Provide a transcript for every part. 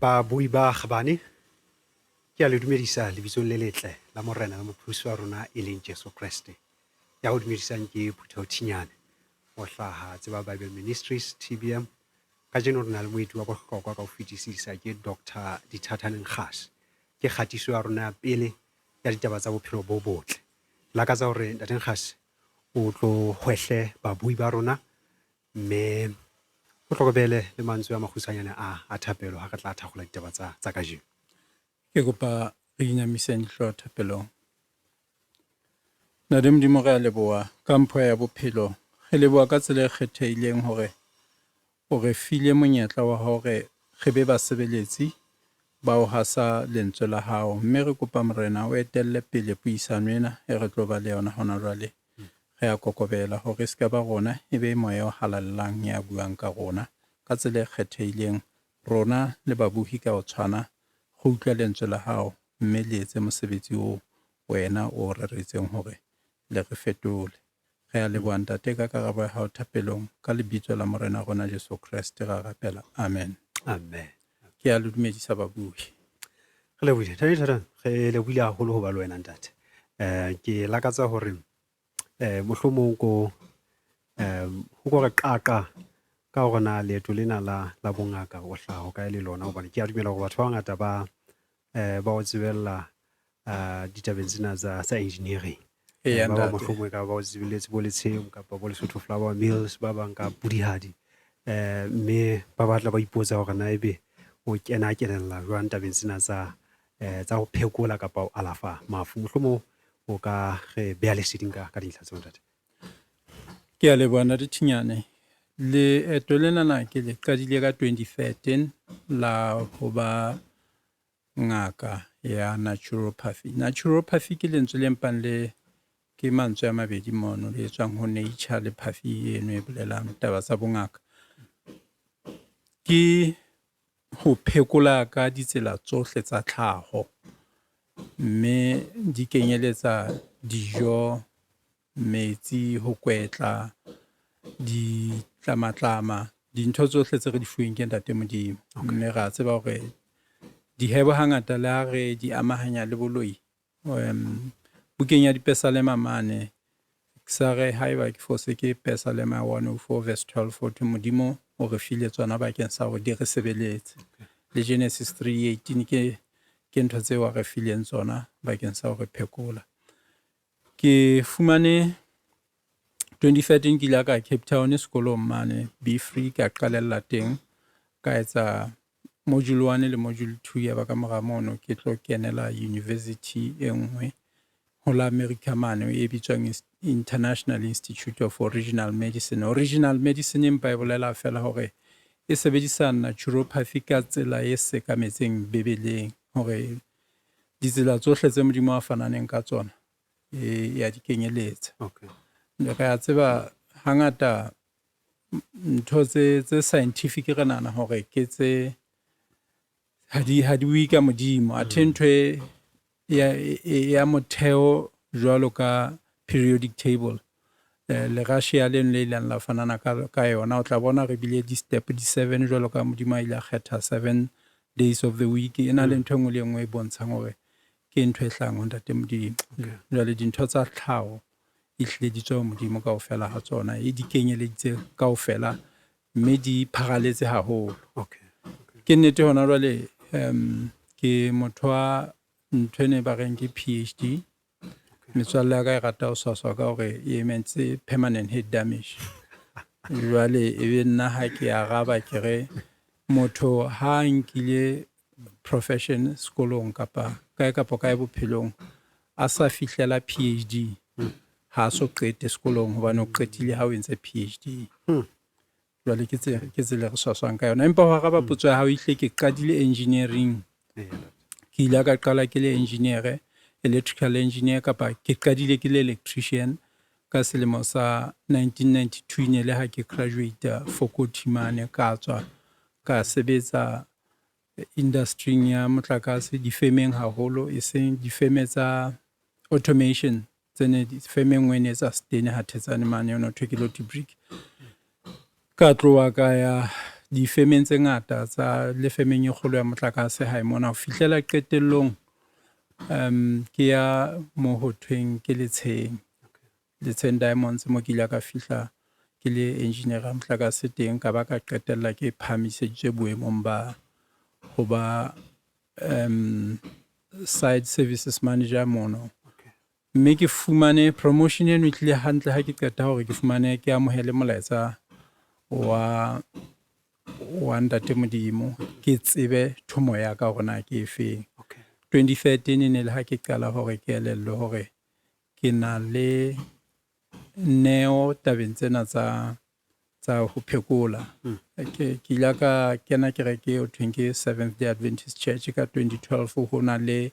Babui ba kgabane, ke a le dumedisa lebitsong le letle la Morena le Mopholosi wa rona e leng Jesu Kreste. Ya ho dumedisang ke Phutheho Thinyane ho hlaha Tseba Bible Ministries, TBM. Kajeno re na le moeti wa bohlokwa ka ho fetisisa, ke Doctor Dithathane Nkgase. Ke kgatiso ya rona ya pele ya ditaba tsa bophelo bo botle. Ke lakatsa hore Ntate Nkgase o tlo hwehle babui ba rona mme o hlokomele le mantswe a makgutshwanyane a a thapelo ha re tla thakgola ditaba tsa tsa kajeno. Ke kopa re inamiseng dihlooho thapelong. Ntate Modimo, re a leboha ka mpho ya bophelo. Re leboha ka tsela e kgethehileng hore o re file monyetla wa hore re be basebeletsi ba ho hasa lentswe la hao. Mme re kopa Morena o etelle pele puisano ena e re tlo ba le yona hona jwale. Re a kokobela hore e se ka ba rona, e be Moya o Halalelang ya buang ka rona ka tsela e kgethehileng. Rona le babohi ka ho tshwana re utlwe lentswe la hao mme le etse mosebetsi oo wena o o reretseng hore le re fetole. Re a leboha, Ntate, ka karabo ya hao thapelong. Ka lebitso la Morena rona Jesu Kreste ra rapela. Amen. Amen. Ke a le dumedisa babohi. Re lebohile. Ntate Thathane, re lebohile haholo ho ba le wena ntate. Ke lakatsa hore mohlomong ko ho ko re qaqa ka hore na leeto lena la la bongaka o hlaha ho kae le lona, hobane ke a dumela hore batho ba bangata ba ba o tsebella ditabeng tsena tsa tsa engineering. Eya, Ba bang ntate. mohlomong e ka ba o tsebelletse bo Letsheng kapa bo Lesotho Flour Mills, ba bang ka Pudihadi, mme ba batla ba ipotsa hore na ebe o kena kenella jwang tabeng tsena tsa tsa ho phekola kapa ho alafa mafu. Mohlomong o ka re beha leseding ka ka dintlha tseo, ntate. Ke a leboha, Ntate Thinyane. Leeto lenana ke le qadile ka 2013 la ho ba ngaka ya naturopathy. Naturopathy ke lentswe le mpang le ke mantswe a mabedi mono, le tswang ho nature le pathy eno e bolelang taba tsa bongaka. Ke ho phekola ka ditsela tsohle tsa tlhaho, mme di kenyeletsa dijo, metsi, ho kwetla, ditlamatlama, dintho tsohle tse re di fuweng ke Ntate Modimo. Mme ra tseba hore dihebo hangata le ha re di amahanya le boloi, bukeng ya Dipesalema mane, sa re haeba ke fose ke Pesalema 104 verse 12, ho thwe Modimo o re file tsona bakeng sa hore di re sebeletse. Le Genesis 3:18 ke ntho tseo a re fileng tsona bakeng sa hore phekola. Ke fumane 2013 ke ile ka Cape Town sekolong mane Be Free, ka qalella teng, ka etsa module 1 le module 2. Ya ba ka mora mono ke tlo kenela university e nngwe ho la America mane e bitswang International Institute of Original Medicine. Original Medicine empa e bolela fela hore e sebedisa naturopathy ka tsela e sekametseng Bibeleng, hore ditsela tsohle tse Modimo a fananeng ka tsona e ya di kenyeletsa. Re a tseba hangata ntho tse scientific re nahana hore ke tse ha di bue ka Modimo, athe ntho e ya motheo jwalo ka periodic table, le Russia leno le ileng la fanana ka yona, o tla bona re bile di-step di seven jwalo ka Modimo a ile a kgetha 7 days of the week. E na le ntho e nngwe le e nngwe e bontshang hore ke ntho e hlahang ho Ntate Modimo. Jwale dintho tsa tlhaho e hlile di tswa ho Modimo kaofela ha tsona, e di kenyeleditse kaofela mme di pharaletse haholo. Ke nnete hona jwale ke motho wa ntho ene ba reng ke PhD. Metswalle ya ka e rata ho swaswa ka hore e emetse permanent head damage. Jwale e be nna ha ke araba ke re motho ha a nkile profession sekolong kapa kae kapa kae bophelong a sa fihlela PhD, ha a so qete sekolong, hobane o qetile ha o entse PhD. Jwale ke tsela e re swaswang ka yona. Empa ho araba potso ya hao, ehlile ke qadile engineering. Ke ile ka qala ke le engineer, electrical engineer, kapa ke qadile ke le electrician ka selemo sa 1992, ne le ha ke graduate Fokothi mane. Ka tswa ka sebetsa industry-ing ya motlakase, difemeng haholo, e seng difeme tsa automation tse ne feme e nngwe e ne etsa stene ha Thetsane mane, yona thwe ke Lottie Brick. Ka tloha ka ya Difemeng tse ngata tsa le femeng e kgolo ya motlakase hae mona ho fihlela qetellong ke ya mo ho thweng ke Letsheng. Letsheng Diamonds mo ke ile ka fihla ke le engineer ya motlakase teng, ka ba ka qetella ke phahamiseditswe boemong ba ho ba site services manager mono. Mme ke fumane promotion eno e tlile hantle ha ke qeta hore ke fumane ke amohele molaetsa wa Ntate Modimo, ke tsebe thomo ya ka hore na ke efeng. 2013 e ne le ha ke qala hore ke elellwe hore ke na le neo tabeng tsena tsa ho phekola. Ke ile ka kena kereke eo thweng ke Seventh Day Adventist Church ka 2012. Ho na le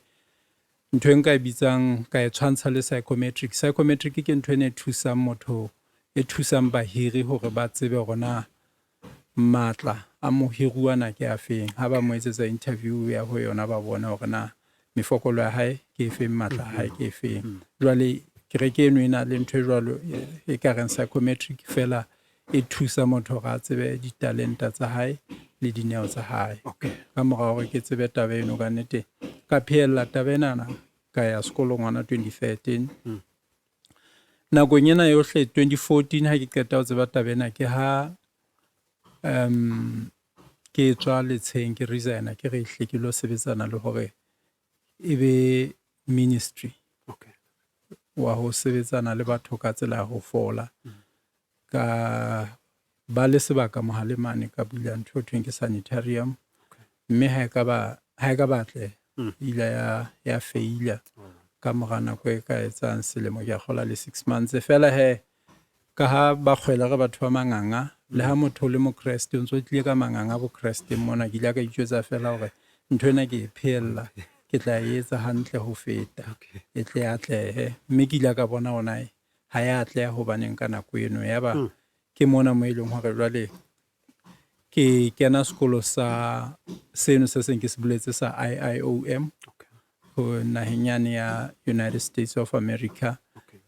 ntho e nka e bitsang, ka e tshwantsha le psychometric. Psychometric ke ntho e ne e thusang motho, e thusang bahiri hore ba tsebe hore na matla a mohiruwa na ke a feng. Ha ba mo etsetsa interview ya ho yona, ba bone hore na mefokolo ya hae ke efeng, matla a hae ke efeng. Jwale kereke eno e na le ntho e jwalo e ka reng psychometric, fela e thusa motho hore a tsebe ditalenta tsa hae le dineo tsa hae. Ka mora hore ke tsebe taba eno, ka nnete ka phehella taba enana, ka ya sekolong hona 2013. Nakong ena yohle, 2014 ha ke qeta ho tseba taba ena, ke ha ke tswa Letsheng, ke resigna, ke re hle ke lo sebetsana le hore e be ministry wa ho sebetsana le batho ka tsela ya ho fola. Ka ba le sebaka mohale mane, ka bula ntho e thweng ke sanitarium, mme ha e ka batle ile ya feila ka mora nako e ka etsang selemo, ke a kgola le 6 months fela. He ka ha ba kgwela re batho ba manganga, le ha motho o le mokreste, o ntso tlile ka manganga bokresteng mona, ke ile ka itjwetsa fela hore ntho ena ke e phehella, ke tla e etsa hantle ho feta, e tle atlehe. Mme ke ile ka bona hona ha ya atleha hobaneng ka nako eno. Yaba ke mona mo e leng hore jwale ke kena sekolo sa seno se seng ke se boletse sa IIOM ho naheng yane ya United States of America.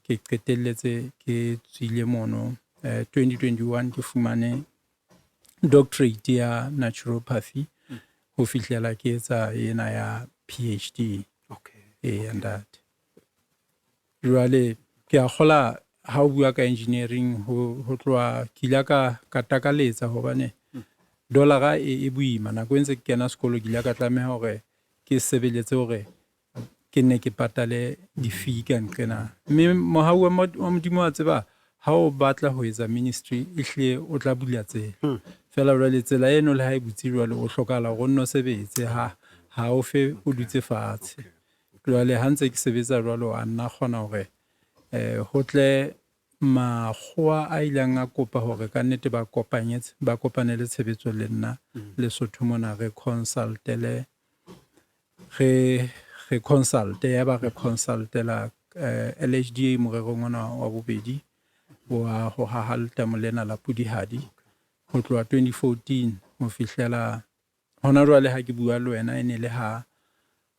Ke qetelletse ke tswile mono 2021, ke fumane doctorate ya naturopathy ho fihlela ke etsa ena ya PhD. Eya ntate, jwale ke a kgola ha o bua ka engineering ho tloha ke ile ka takaletsa hobane dollara e boima. Nako e ntse ke kena sekolo, ke ile ka tlameha hore ke sebeletse hore ke nne ke patale di-fee ka nqena, mme mohau wa Modimo wa tseba ha o batla ho etsa ministry, ehlile o tla bula tsela fela. Jwale tsela eno le ha e butse jwalo, o hlokahala hore o nno sebetse, ha o fe o dutse fatshe. Jwale ha ntse ke sebetsa jwalo, a nna kgona hore ho tle makgowa a ileng a kopa hore kannete ba kopanyetse, ba kopanele tshebetso le nna Lesotho mona, re consultele, re consulte. Ya ba re consultela LHDA morerong ona wa bobedi wa ho haha letamo lena la Pudihadi ho tloha 2014 ho fihlela hona jwale. Ha ke bua le wena, e ne le ha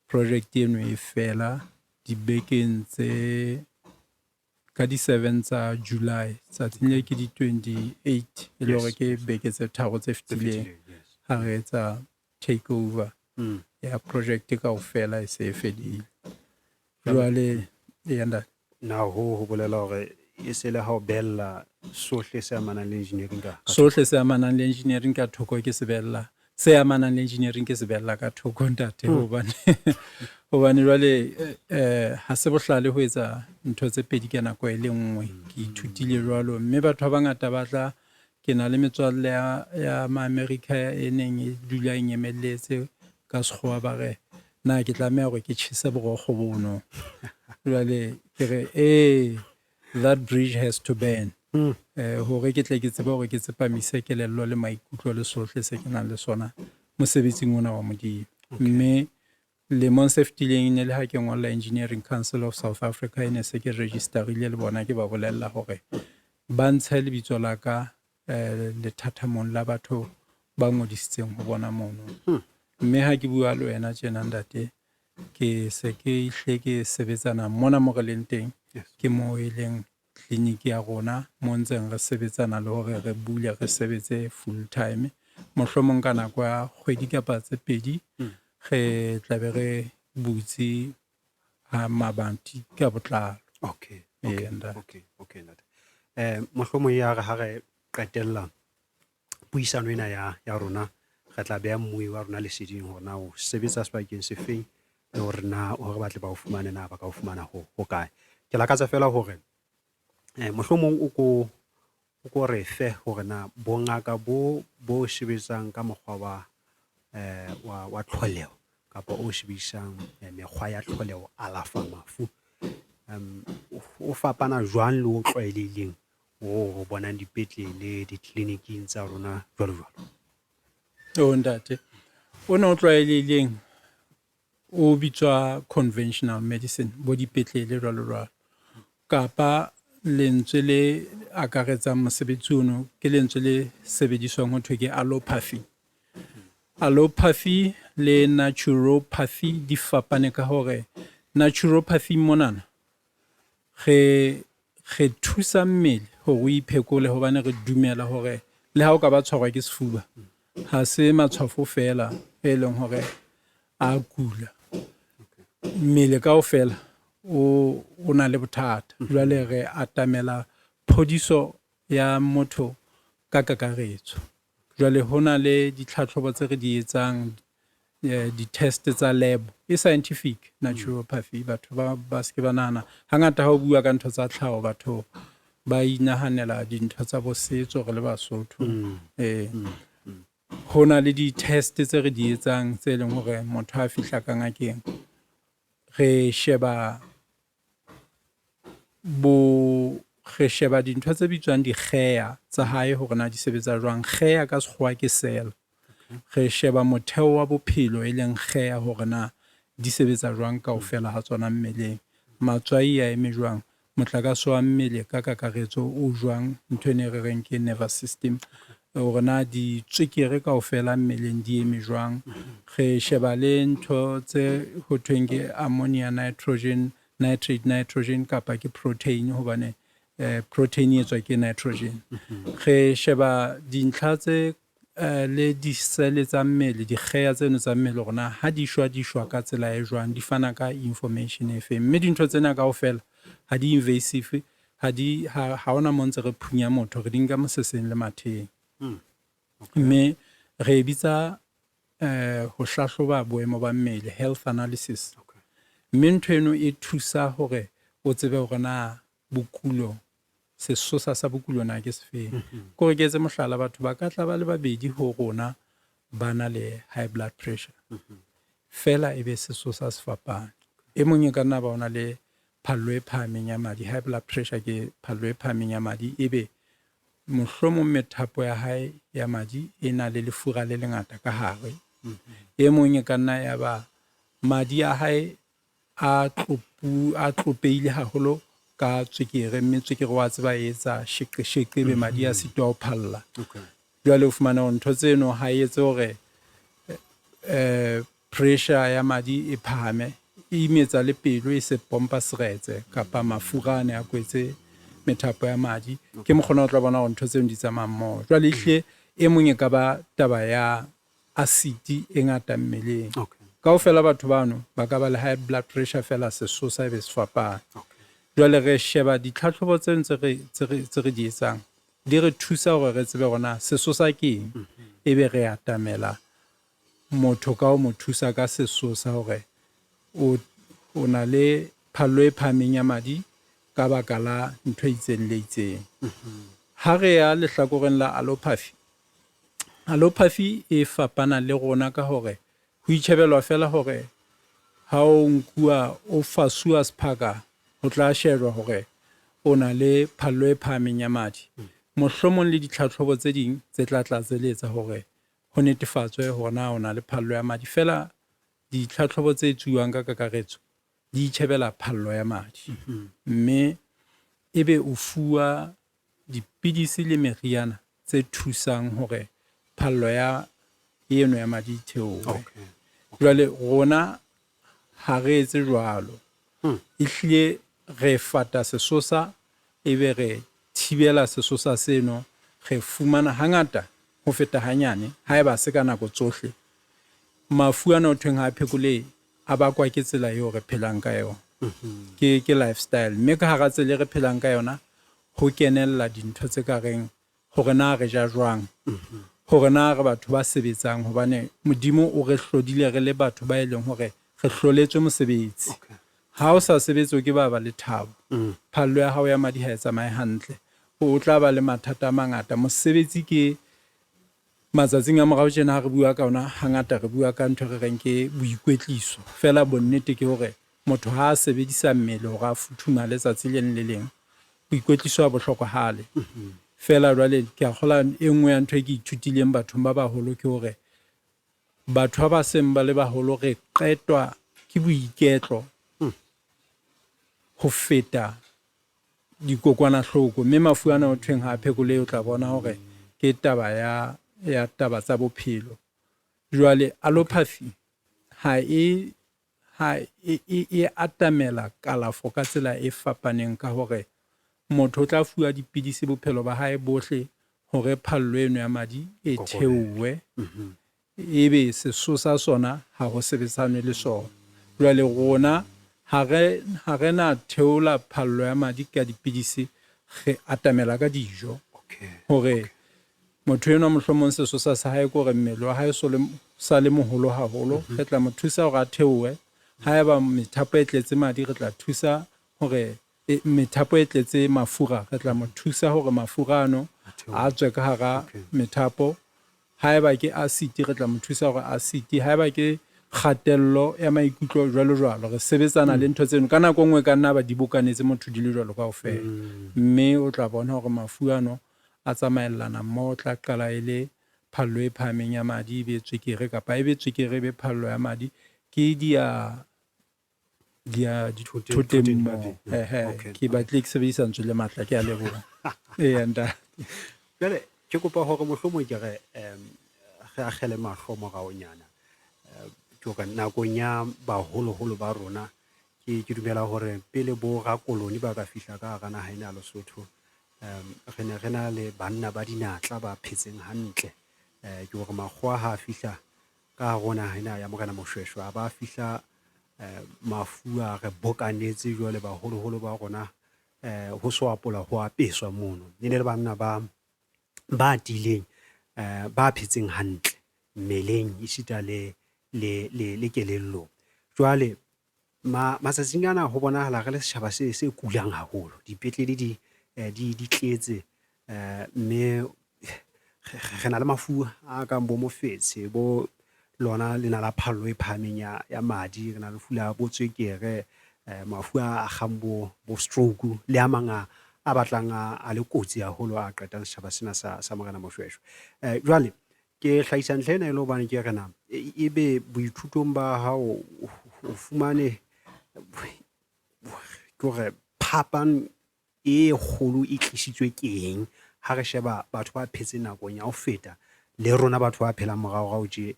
project eno e fela dibekeng tse ka di-7 tsa July, tsatsing le ke di-28, e le hore ke beke tse tharo tse fetileng ha re etsa take over ya project kaofela, e se e fedile jwale. Eya ntate. Na ho bolela hore e se le ha o behella sohle se amanang le engineering ka Sohle se amanang le engineering ka thoko, ke se behella, se amanang le engineering ke se behella ka thoko, ntate, hobane jwale ha se bohlale ho etsa ntho tse pedi ka nako e le nngwe. Ke ithutile jwalo, mme batho ba bangata ba tla, ke na le metswalle ya ma-America e neng e dula e ngemelletse ka sekgowa, ba re na ke tlameha hore ke tjhese borokgo bono. Jwale ke re ee, that bridge has to burn hore ke tle ke tsebe hore ke tsepamise kelello le maikutlo le sohle se ke nang le sona mosebetsing ona wa Modimo. Mme lemong se fetileng e ne le ha ke ngolla Engineering Council of South Africa, e ne se ke registerile le bona, ke ba bolella hore ba ntshe lebitso la ka lethathamong la batho ba ngodisitseng ho bona mono. Mme ha ke bua le wena tjena ntate, ke se ke hle ke sebetsana mona mo re leng teng, ke mo e leng tleliniki ya rona, mo ntseng re sebetsana le hore re bule, re sebetse full time. Mohlomong ka nako ya kgwedi kapa tse pedi re tla be re butse ha mabanti ka botlalo. Okay. Ee, Okay. ntate. Okay. Okay, ntate. Mohlomong ya re ha re qetella puisano ena ya rona, re tla beha mmui wa rona leseding hore na o sebetsa sebakeng se feng le hore na hore ba tle ba o fumane na ba ka o fumana ho kae. Ke lakatsa fela hore mohlomong o ko re fe hore na bongaka bo sebetsang ka mokgwa wa tlholeho kapa o sebedisang mekgwa ya tlholeho alafa mafu o fapana jwang le o tlwaelehileng o bonang dipetlele, ditleliniking tsa rona jwalo jwalo? O ntate, ona o tlwaelehileng o bitswa conventional medicine bo dipetlele jwalo jwalo. Kapa lentswe le akaretsang mosebetsi ono ke lentswe le sebediswang ho thwe ke allopathy. Allopathy le naturopathy di fapane ka hore naturopathy monana re thusa mmele hore o iphekole hobane re dumela hore le ha o ka ba tshwarwa ke sefuba ha se matshwafo feela e leng hore a kula, mmele kaofela o na le bothata. Jwale re atamela phodiso ya motho ka kakaretso. Jwale ho na le ditlhatlhobo tse re di etsang, di-test tsa lab e scientific naturopathy. Batho ba se ke ba nahana hangata ha o bua ka ntho tsa tlhaho batho ba inahanela dintho tsa bo setso re le Basotho. Ho na le di-test tse re di etsang tse leng hore motho ha fihla ka ngakeng re sheba re sheba dintho tse bitswang dikgeya tsa hae hore na di sebetsa jwang. Kgeya ka sekgowa ke cell. Re sheba motheo wa bophelo e leng kgeya hore na di sebetsa jwang kaofela ha tsona mmeleng. Matswai a eme jwang, motlakase wa mmele ka kakaretso o jwang, ntho ena e re reng ke nervous system, hore na ditswekere kaofela mmeleng di eme jwang. Re sheba le ntho tse ho thweng ke ammonia nitrogen, nitrate nitrogen kapa ke protein hobane protein e etswa ke nitrogen. Re sheba dintlha tse le disele tsa mmele, dikgeya tseno tsa mmele hore na ha di shwa di shwa ka tsela e jwang, di fana ka information e feng. Mme dintho tsena kaofela ha di invasive, ha di ha hona mo ntse re phunya motho, re di nka moseseng le matheng. Mme re e bitsa ho hlahloba boemo ba mmele, health analysis. Mme ntho eno e thusa hore o tsebe hore na bokulo, sesosa sa bokulo na ke sefeng. Ke hore ke etse mohlala, batho ba ka tla ba le babedi ho rona ba na le high blood pressure, fela e be sesosa se fapane. E mong e ka nna ba o na le phallo e phahameng ya madi, high blood pressure ke phallo e phahameng ya madi, ebe mohlomong methapo ya hae ya madi e na le lefura le lengata ka hare. E mong e ka nna ya ba madi a hae a tlopeile haholo ka tswekere, mme tswekere wa tseba e etsa sheqesheqe ebe madi a sitwa ho phalla. Jwale o fumana hore ntho tseno ha e etse hore pressure ya madi e phahame, e imetsa le pelo e se pompa seretse kapa mafura a ne a kwetse methapo ya madi. Ke mokgona o tla bona hore ntho tseno di tsamaya mmoho. Jwale ehlile e mong e ka ba taba ya acid e ngata mmeleng. Kaofela batho bano ba ka ba le high blood pressure fela sesosa e be se fapane. Jwale re sheba ditlhatlhobo tseno tse re di etsang di re thusa hore re tsebe hore na sesosa ke eng, ebe re atamela motho ka ho mo thusa ka sesosa hore o na le phallo e phahameng ya madi ka baka la ntho e itseng le itseng. Ha re ya lehlakoreng la allopathy, allopathy e fapana le rona ka hore ho itjhebelwa fela hore ha o nkuwa o fasuwa sephaka ho tla shejwa hore o na le phallo e phahameng ya madi. Mohlomong le ditlhatlhobo tse ding tse tla tlatseletsa hore ho netefatswe hore na o na le phallo ya madi. Fela ditlhatlhobo tse etsuwang ka kakaretso di itjhebela phallo ya madi. Mme ebe o fuwa dipidisi le meriana tse thusang hore phallo ya eno ya madi e theohe. Jwale rona ha re etse jwalo. Ehlile re fata sesosa ebe re thibela sesosa seno, re fumana hangata ho feta hanyane haeba se ka nako tsohle, mafu ana ho thweng ha a phekolehe a bakwa ke tsela eo re phelang ka yona. Ke lifestyle, mme ka hara tsela e re phelang ka yona ho kenella dintho tse ka reng hore na re ja jwang, hore na re batho ba sebetsang, hobane Modimo o re hlodile re le batho ba e leng hore re hloletswe mosebetsi. Ha o sa sebetse o ke ba ba le thabo, phallo ya hao ya madi ha e tsamaye hantle, o tla ba le mathata a mangata. Mosebetsi ke matsatsing a morao tjena ha re bua ka ona, hangata re bua ka ntho e re reng ke boikwetliso. Feela bonnete ke hore motho ha a sebedisa mmele hore a futhumale tsatsi le leng le leng, boikwetliso ha bo hlokahale. Feela jwale ke a kgola e nngwe ya ntho e ke ithutileng bathong ba baholo ke hore batho ba ba seng ba le baholo re qetwa ke boiketlo ho feta dikokwanahloko, mme mafu ana ho thweng ha a phekolehe, o tla bona hore ke taba ya taba tsa bophelo. Jwale allopathy ha e ha e e atamela kalafo ka tsela e fapaneng ka hore motho o tla fuwa dipidisi bophelo ba hae bohle hore phallo eno ya madi e theohe, ebe sesosa sona ha ho sebetsanwe le sona. Jwale rona ha re ha re na theola phallo ya madi ka dipidisi, re atamela ka dijo hore motho enwa mohlomong sesosa sa hae ke hore mmele wa hae sa le moholo haholo, re tla mo thusa hore a theohe. Haeba methapo e tletse madi, re tla thusa hore methapo e tletse mafura, re tla mo thusa hore mafura ano a tswe ka hara methapo. Haeba ke acid, re tla mo thusa hore acid. Haeba ke kgatello ya maikutlo, jwalo jwalo, re sebetsana le ntho tseno. Ka nako e nngwe e ka nna ba di bokanetse motho di le jwalo kaofela, mme o tla bona hore mafu ano a tsamaellana mmoho. O tla qala e le phallo e phahameng ya madi, ebe tswekere, kapa ebe tswekere ebe phallo ya madi. Ke dia dia dithoteng mmoho. Ehe, ke batlile ke sebedisa ntswe le matla, ke a leboha. Eya ntate. Jwale ke kopa hore mohlomong ke re re akgele mahlo moraonyana, ke hore nakong ya baholoholo ba rona, ke dumela hore pele bo rakoloni ba ka fihla ka hara naha ena ya Lesotho, re ne re na le banna ba dinatla ba phetseng hantle. Ke hore makgowa ha a fihla ka hare ho naha ena ya Morena Moshweshwe, a ba fihla mafu a re bokanetse. Jwale baholoholo ba rona ho so apola ho apeswa mono, e ne le banna ba tiileng, ba phetseng hantle mmeleng esita le kelellong. Jwale matsatsing ana ho bonahala re le setjhaba se kulang haholo, dipetlele di tletse, mme re na le mafu a kang bo mofetshe, bo lona lena la phallo e phahameng ya madi, re na le lefu la bo tswekere, mafu a akgang bo stroke le a mang a batlang a le kotsi haholo, a qetang setjhaba sena sa Morena Moshweshwe. Jwale ke hlahisa ntlha ena e le hobane ke re na ebe boithutong ba hao o fumane ke hore phapang e kgolo e tlisitswe ke eng ha re sheba batho ba phetseng nakong ya ho feta le rona batho ba phelang moraorao tje,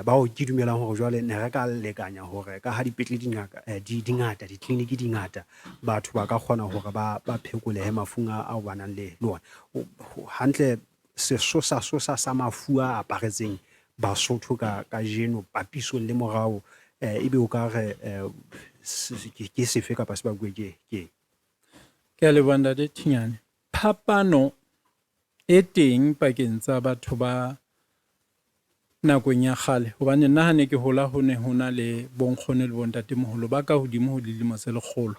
bao ke dumelang hore jwale ne re ka lekanya hore ka ha dipetlele di ngaka di ngata, ditleliniki di ngata, batho ba ka kgona hore ba phekolehe mafung ao ba nang le ona. Hantle sesosa-sosa sa mafu a aparetseng Basotho kajeno papisong le morao, ebe o ka re ke sefe kapa se bakuwe ke eng? Ke a leboha Ntate Thinyane. Phapano e teng pakeng tsa batho ba nakong ya kgale, hobane nna ha ne ke hola ho ne ho na le bonkgono le bontatemoholo ba ka hodimo ho dilemo tse lekgolo,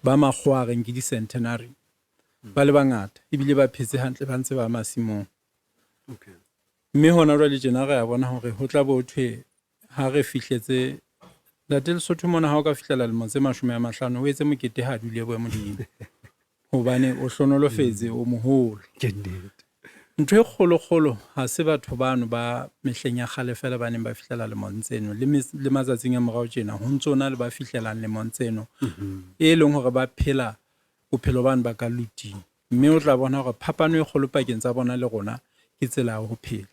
ba makgowa a reng ke di-centenary, ba le bangata ebile ba phetse hantle, ba ntse ba masimong. Mme hona jwale tjena re a bona hore ho tla bo thwe ha re fihletse Ntate Lesotho mona, ha o ka fihlela lemo tse 50 o etse mokete ha dule boe Modimo, hobane o hlonolofetse, o moholo. Ke nnete. Ntho e kgolokgolo ha se batho bano ba mehleng ya kgale feela ba neng ba fihlela lemong tseno, le matsatsing a morao tjena ho ntso na le ba fihlelang lemong tseno, e leng hore ba phela bophelo bano ba ka luting. Mme o tla bona hore phapano e kgolo pakeng tsa bona le rona ke tsela ya ho phela.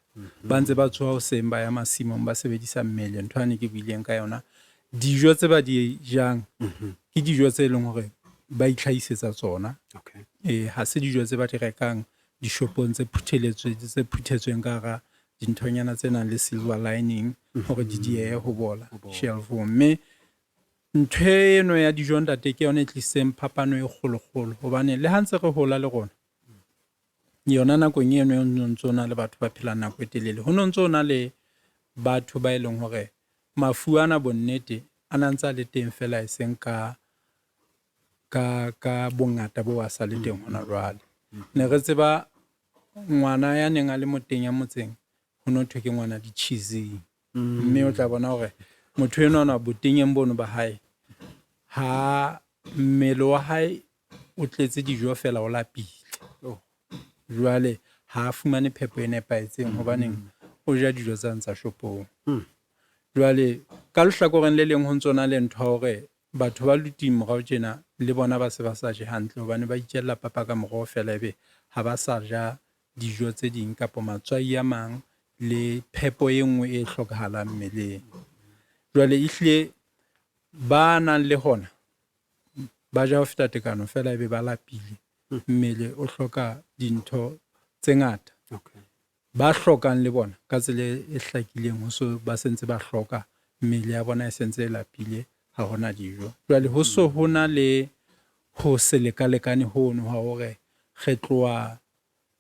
Ba ntse ba tsoha hoseng ba ya masimong, ba sebedisa mmele, ntho yane ke buileng ka yona. Dijo tse ba di jang ke dijo tse leng hore ba itlhahisetsa tsona. Ha se dijo tse ba di rekang dishopong tse phutheletsweng tse phuthetsweng ka hara dinthonyana tse nang le silver lining hore di diehe ho bola shelf-ong. Mme ntho eno ya dijo ntate ke yona e tlisitseng phapano e kgolokgolo hobane le ha ntse re hola le rona yona nakong eno e no ntso na le batho ba phelang nako e telele ho no ntso na le batho ba e leng hore mafu ana bonnete a na ntse a le teng fela e seng ka ka bongata bo a sa le teng hona jwale. Ne re tseba ngwana ya neng a le motenya motseng ho no thwe ke ngwana ditjhizing. Mme o tla bona hore motho enwana botenyeng bono ba hae ha mmele wa hae o tletse dijo fela o lapile. Jwale ha a fumane phepo e nepahetseng hobaneng o ja dijo tsane tsa shopong. Jwale ka lehlakoreng le leng ho ntso na le ntho ya hore batho ba luting morao tjena le bona ba se ba sa je hantle hobane ba itjella papa ka moroho fela ebe ha ba sa ja dijo tse ding kapa matswai a mang le phepo e nngwe e hlokahalang mmeleng. Jwale ehlile ba nang le hona ba ja ho feta tekano fela ebe ba lapile, mmele o hloka dintho tse ngata. Ba hlokang le bona ka tsela e hlakileng ho so ba sentse ba hloka mmele ya bona e sentse e lapile ha hona dijo. Jwale ho so ho na le ho se lekalekane hono ha hore re tloha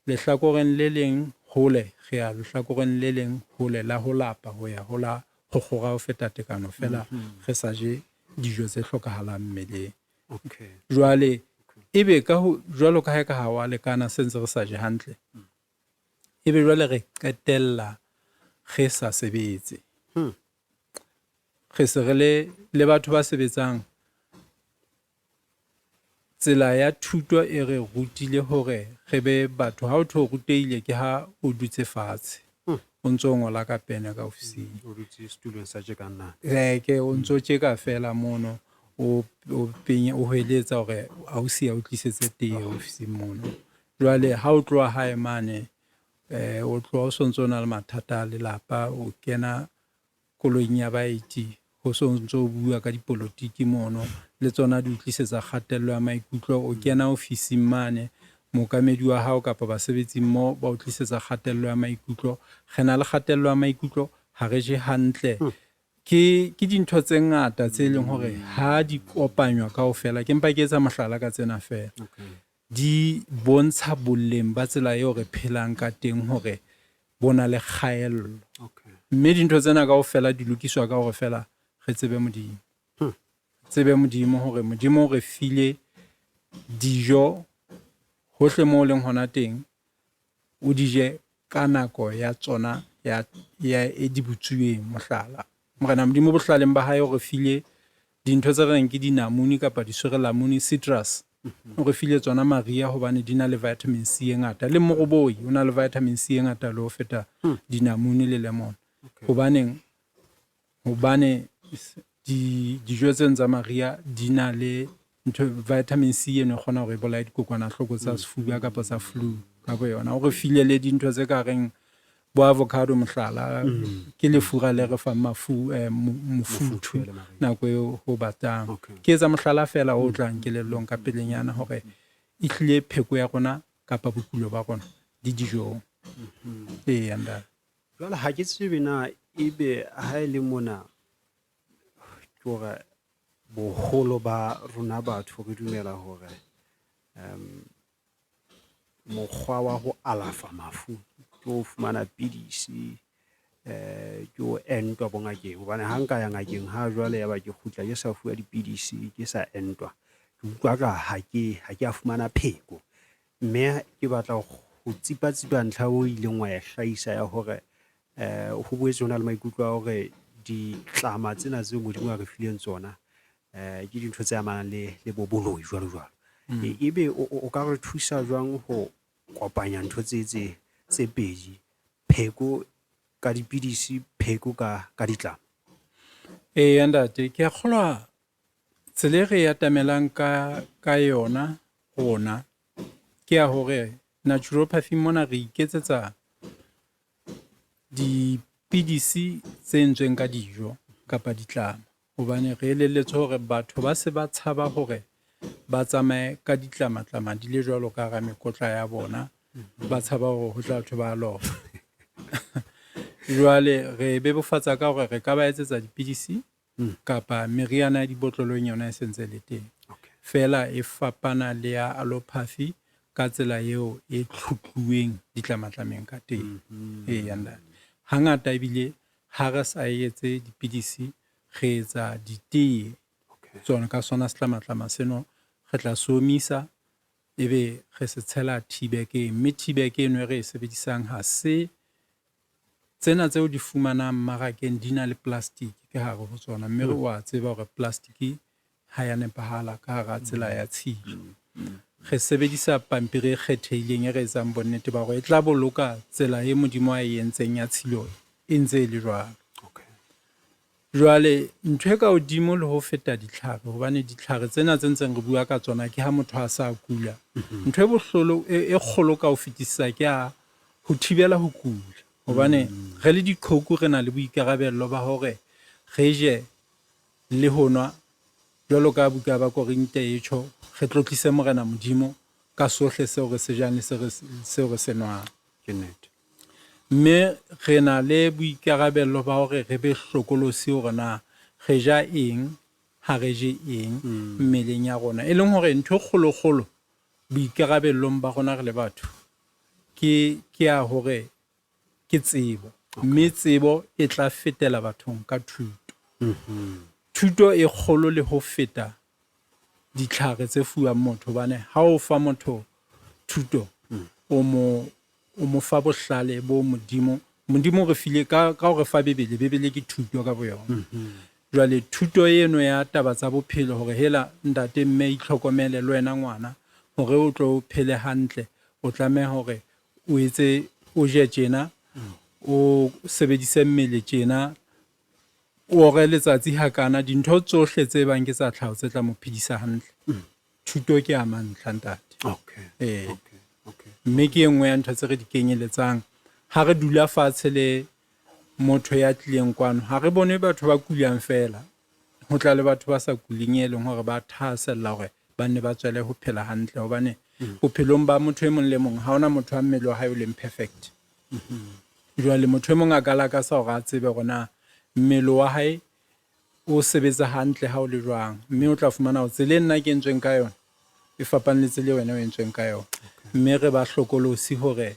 lehlakoreng le leng hole re ya lehlakoreng le leng hole la ho lapa ho ya ho la ho kgora ho feta tekano fela re sa je dijo tse hlokahalang mmeleng. Jwale ebe ka ho jwalo ka ha e ka ha wa lekana se ntse re sa je hantle, ebe jwale re qetella re sa sebetse. Re se re le le batho ba sebetsang. Tsela ya thuto e re rutile hore re be batho ha o thwe o rutehile ke ha o dutse fatshe o ntso ngola ka pene ka ofising. O dutse setulong sa tjekang na? Ke o ntso tjeka fela mono o o penye o hweletsa hore ausi a o tlisetse tee ofising mono. Jwale ha o tloha hae mane o tloha o sontso o na le mathata a lelapa, o kena koloing ya baeti ho so ntso o bua ka dipolotiki mono le tsona di o tlisetsa kgatello ya maikutlo. O kena ofising mane mookamedi wa hao kapa basebetsi mmoho ba o tlisetsa kgatello ya maikutlo. Re na le kgatello ya maikutlo, ha re je hantle. Ke dintho tse ngata tse leng hore ha di kopanywa kaofela, ke mpa ke etsa mohlala ka tsena fela. Di bontsha boleng ba tsela eo re phelang ka teng hore bo na le kgaello. Mme dintho tsena kaofela di lokiswa ka hore fela re tsebe Modimo. Tsebe Modimo hore Modimo o re file dijo hohle moo o leng hona teng, o di je ka nako ya tsona ya ya e di butsuweng mohlala. Morena Modimo bohlaleng ba hae o re file dintho tse reng ke dinamune kapa diswerelamune, citrus. O re file tsona mariha hobane di na le vitamin C e ngata. Le moroboi o na le vitamin C e ngata le ho feta dinamune le lemon. Hobaneng? Hobane di dijo tseno tsa mariha di na le ntho vitamin C eno e kgona hore e bolaye dikokwanahloko tsa sefuba kapa tsa flu ka boyona. O re file le dintho tse ka reng bo avocado mohlala, ke lefura le re fang mafu mofuthu nako eo ho batang. Ke etsa mohlala fela o tlang kelellong ka pelenyana hore ehlile pheko ya rona kapa bokulo ba rona di dijong. Eya ntate. Jwale ha ke tsebe na ebe ha e le mona ke hore boholo ba rona batho re dumela hore mokgwa wa ho alafa mafu ke ho fumana pidisi, ke ho entwa bo ngakeng. Hobane ha nka ya ngakeng ha jwale ya ba ke kgutla ke sa fuwa dipidisi, ke sa entwa, ke utlwa ka ha ke ha ke a fumana pheko. Mme ke batla ho tsipatsipa ntlha o ileng wa e hlahisa ya hore ho boetse ho na le maikutlo a hore ditlama tsena tseo Modimo a re fileng tsona ke dintho tse amanang le bo boloi jwalo jwalo. Ebe o ka re thusa jwang ho kopanya ntho tse tse pedi, pheko ka dipidisi, pheko ka ditlama? Eya ntate, ke a kgolwa tsela e re e atamelang ka yona rona ke ya hore naturopathy mona re iketsetsa dipidisi tse entsweng ka dijo kapa ditlama. Hobane re elelletswe hore batho ba se ba tshaba hore ba tsamaye ka ditlamatlama di le jwalo ka hara mekotla ya bona. Ba tshaba hore ho tla thwe ba lofa. Jwale re bebofatsa ka hore re ka ba etsetsa dipidisi kapa meriana ya dibotlolong yona e sentse le teng. Feela e fapana le ya allopathy ka tsela eo e tlhutluweng ditlamatlameng ka teng. Eya ntate. Hangata ebile ha re sa etse dipidisi re etsa ditee. Tsona ka sona setlamatlama seno re tla se omisa ebe re se tshela tea bag-eng, mme tea bag eno e re e sebedisang ha se tsena tseo di fumanang mmarakeng di na le plastic ka hare ho tsona, mme wa tseba hore plastic ha ya nepahala ka hara tsela ya tshilo. Re sebedisa pampiri e kgethehileng e re etsang bonnete ba hore e tla boloka tsela e Modimo a e entseng ya tshilo e ntse e le jwalo. Jwale ntho e ka hodimo le ho feta ditlhare, hobane ditlhare tsena tse ntseng re bua ka tsona ke ha motho a sa kula. Ntho e bohlolo e kgolo ka ho fetisisa ke ya ho thibela ho kula, hobane re le diqhoku re na le boikarabello ba hore re je le ho nwa jwalo ka buka ya Bakorinte e tjho, re tlotlise Morena Modimo ka sohle seo re se jang le seo re se nwang. Ke nnete. Mme re na le boikarabello ba hore re be hlokolosi hore na re ja eng, ha re je eng mmeleng ya rona. E leng hore ntho e kgolokgolo boikarabellong ba rona re le batho ke ke ya hore ke tsebo. Mme tsebo e tla fetela bathong ka thuto. Thuto e kgolo le ho feta ditlhare tse fuwang motho, hobane ha o fa motho thuto o mo o mo fa bohlale bo Modimo. Modimo o re file ka ka ho re fa Bibele, Bibele ke thuto ka boyona. Jwale thuto eno ya taba tsa bophelo hore hela ntate mme itlhokomele le wena ngwana hore o tlo phele hantle, o tlameha hore o etse o je tjena, o sebedise mmele tjena, o ore letsatsi hakana, dintho tsohle tse bang ke tsa tlhaho tse tla mo phedisa hantle. Thuto ke ya mantlha ntate. Ee. Mme ke e nngwe ya ntho tse re di kenyeletsang ha re dula fatshe le motho ya tlileng kwano. Ha re bone batho ba kulang feela, ho tla le batho ba sa kuleng e leng hore ba thahasella hore ba nne ba tswele ho phela hantle, hobane bophelong ba motho e mong le mong ha hona motho a mmele wa hae o leng perfect. Jwale motho e mong a ka lakatsa hore a tsebe hore na mmele wa hae o sebetsa hantle ha o le jwang, mme o tla fumana hore tsela e nna ke entsweng ka yona e fapane le tsela e wena o entsweng ka yona. Mme re ba hlokolosi hore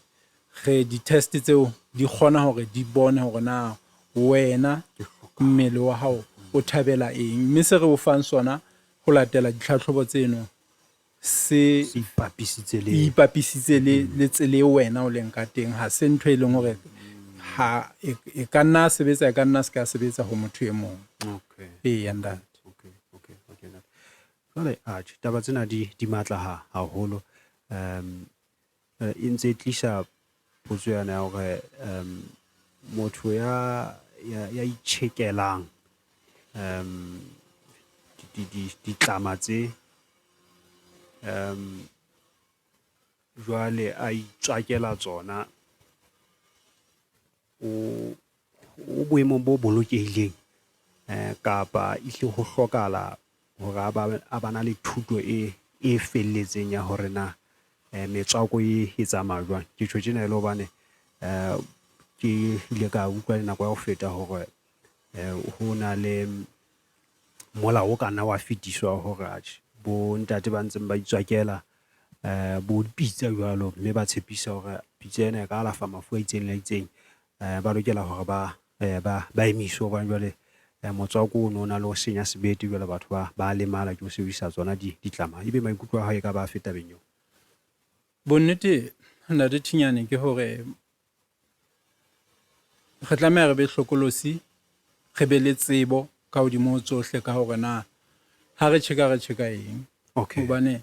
re di-test tseo di kgona hore di bone hore na wena mmele wa hao o thabela eng, mme se re o fang sona ho latela ditlhatlhobo tseno se Se ipapisitse le ipapisitse le le tsela eo wena o leng ka teng. Ha se ntho e leng hore ha e, e ka nna sebetsa, e ka nna se ka sebetsa ho motho e mong. Eya ntate. Okay, ntate. Jwale atjhe taba tsena di di matla ha haholo. E ntse e tlisa potso yana ya hore motho ya ya ya itjhekelang di di ditlama tse jwale a itswakela tsona o o boemong bo bolokehileng kapa ehlile ho hlokahala hore a ba a ba na le thuto e e felletseng ya hore na metswako e e tsamaya jwang. Ke tjho tjena e le hobane ke ile ka utlwa le nako ya ho feta hore ho na le molao o ka nna wa fetiswa hore atjhe bo ntate ba ntseng ba itswakela bo dipitsa jwalo, mme ba tshepisa hore pitsa ena e ka alafa mafu a itseng le a itseng, ba lokela hore ba ba ba emiswe hobane jwale motswako ono o na le ho senya sebete, jwale batho ba ba lemala ke ho sebedisa tsona ditlama. Ebe maikutlo a hao e ka ba afe tabeng eo? Bonnete Ntate Thinyane ke hore re tlameha re be hlokolosi, re be le tsebo ka hodimo ho tsohle ka hore na ha re tjheka re tjheka eng. Hobane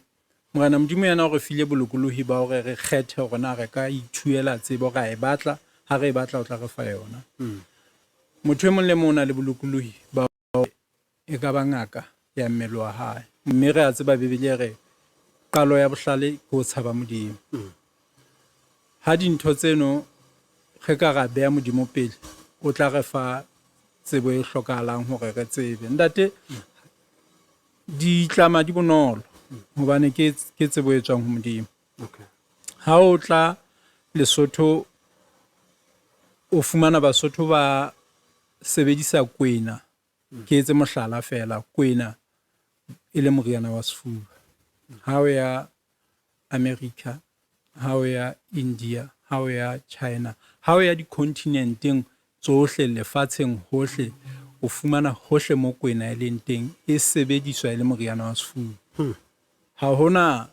Morena Modimo yena o re file bolokolohi ba hore re kgethe hore na re ka ithuela tsebo, ra e batla, ha re e batla o tla re fa yona. Motho e mong le mong o na le bolokolohi ba hore e ka ba ngaka ya mmele wa hae. Mme re a tseba Bibele e re qalo ya bohlale ke ho tshaba Modimo. Ha dintho tseno re ka ra beha Modimo pele, o tla re fa tsebo e hlokahalang hore re tsebe. Ntate, ditlama di bonolo hobane ke ke tsebo e tswang ho Modimo. Ha o tla Lesotho o fumana Basotho ba sebedisa kwena, ke etse mohlala feela, kwena e le moriana wa sefuba. Ha o ya America, ha o ya India, ha o ya China, ha o ya dikontinenteng tsohle lefatsheng hohle, o fumana hohle mo kwena e leng teng e sebediswa e le moriana wa sefuba. Ha hona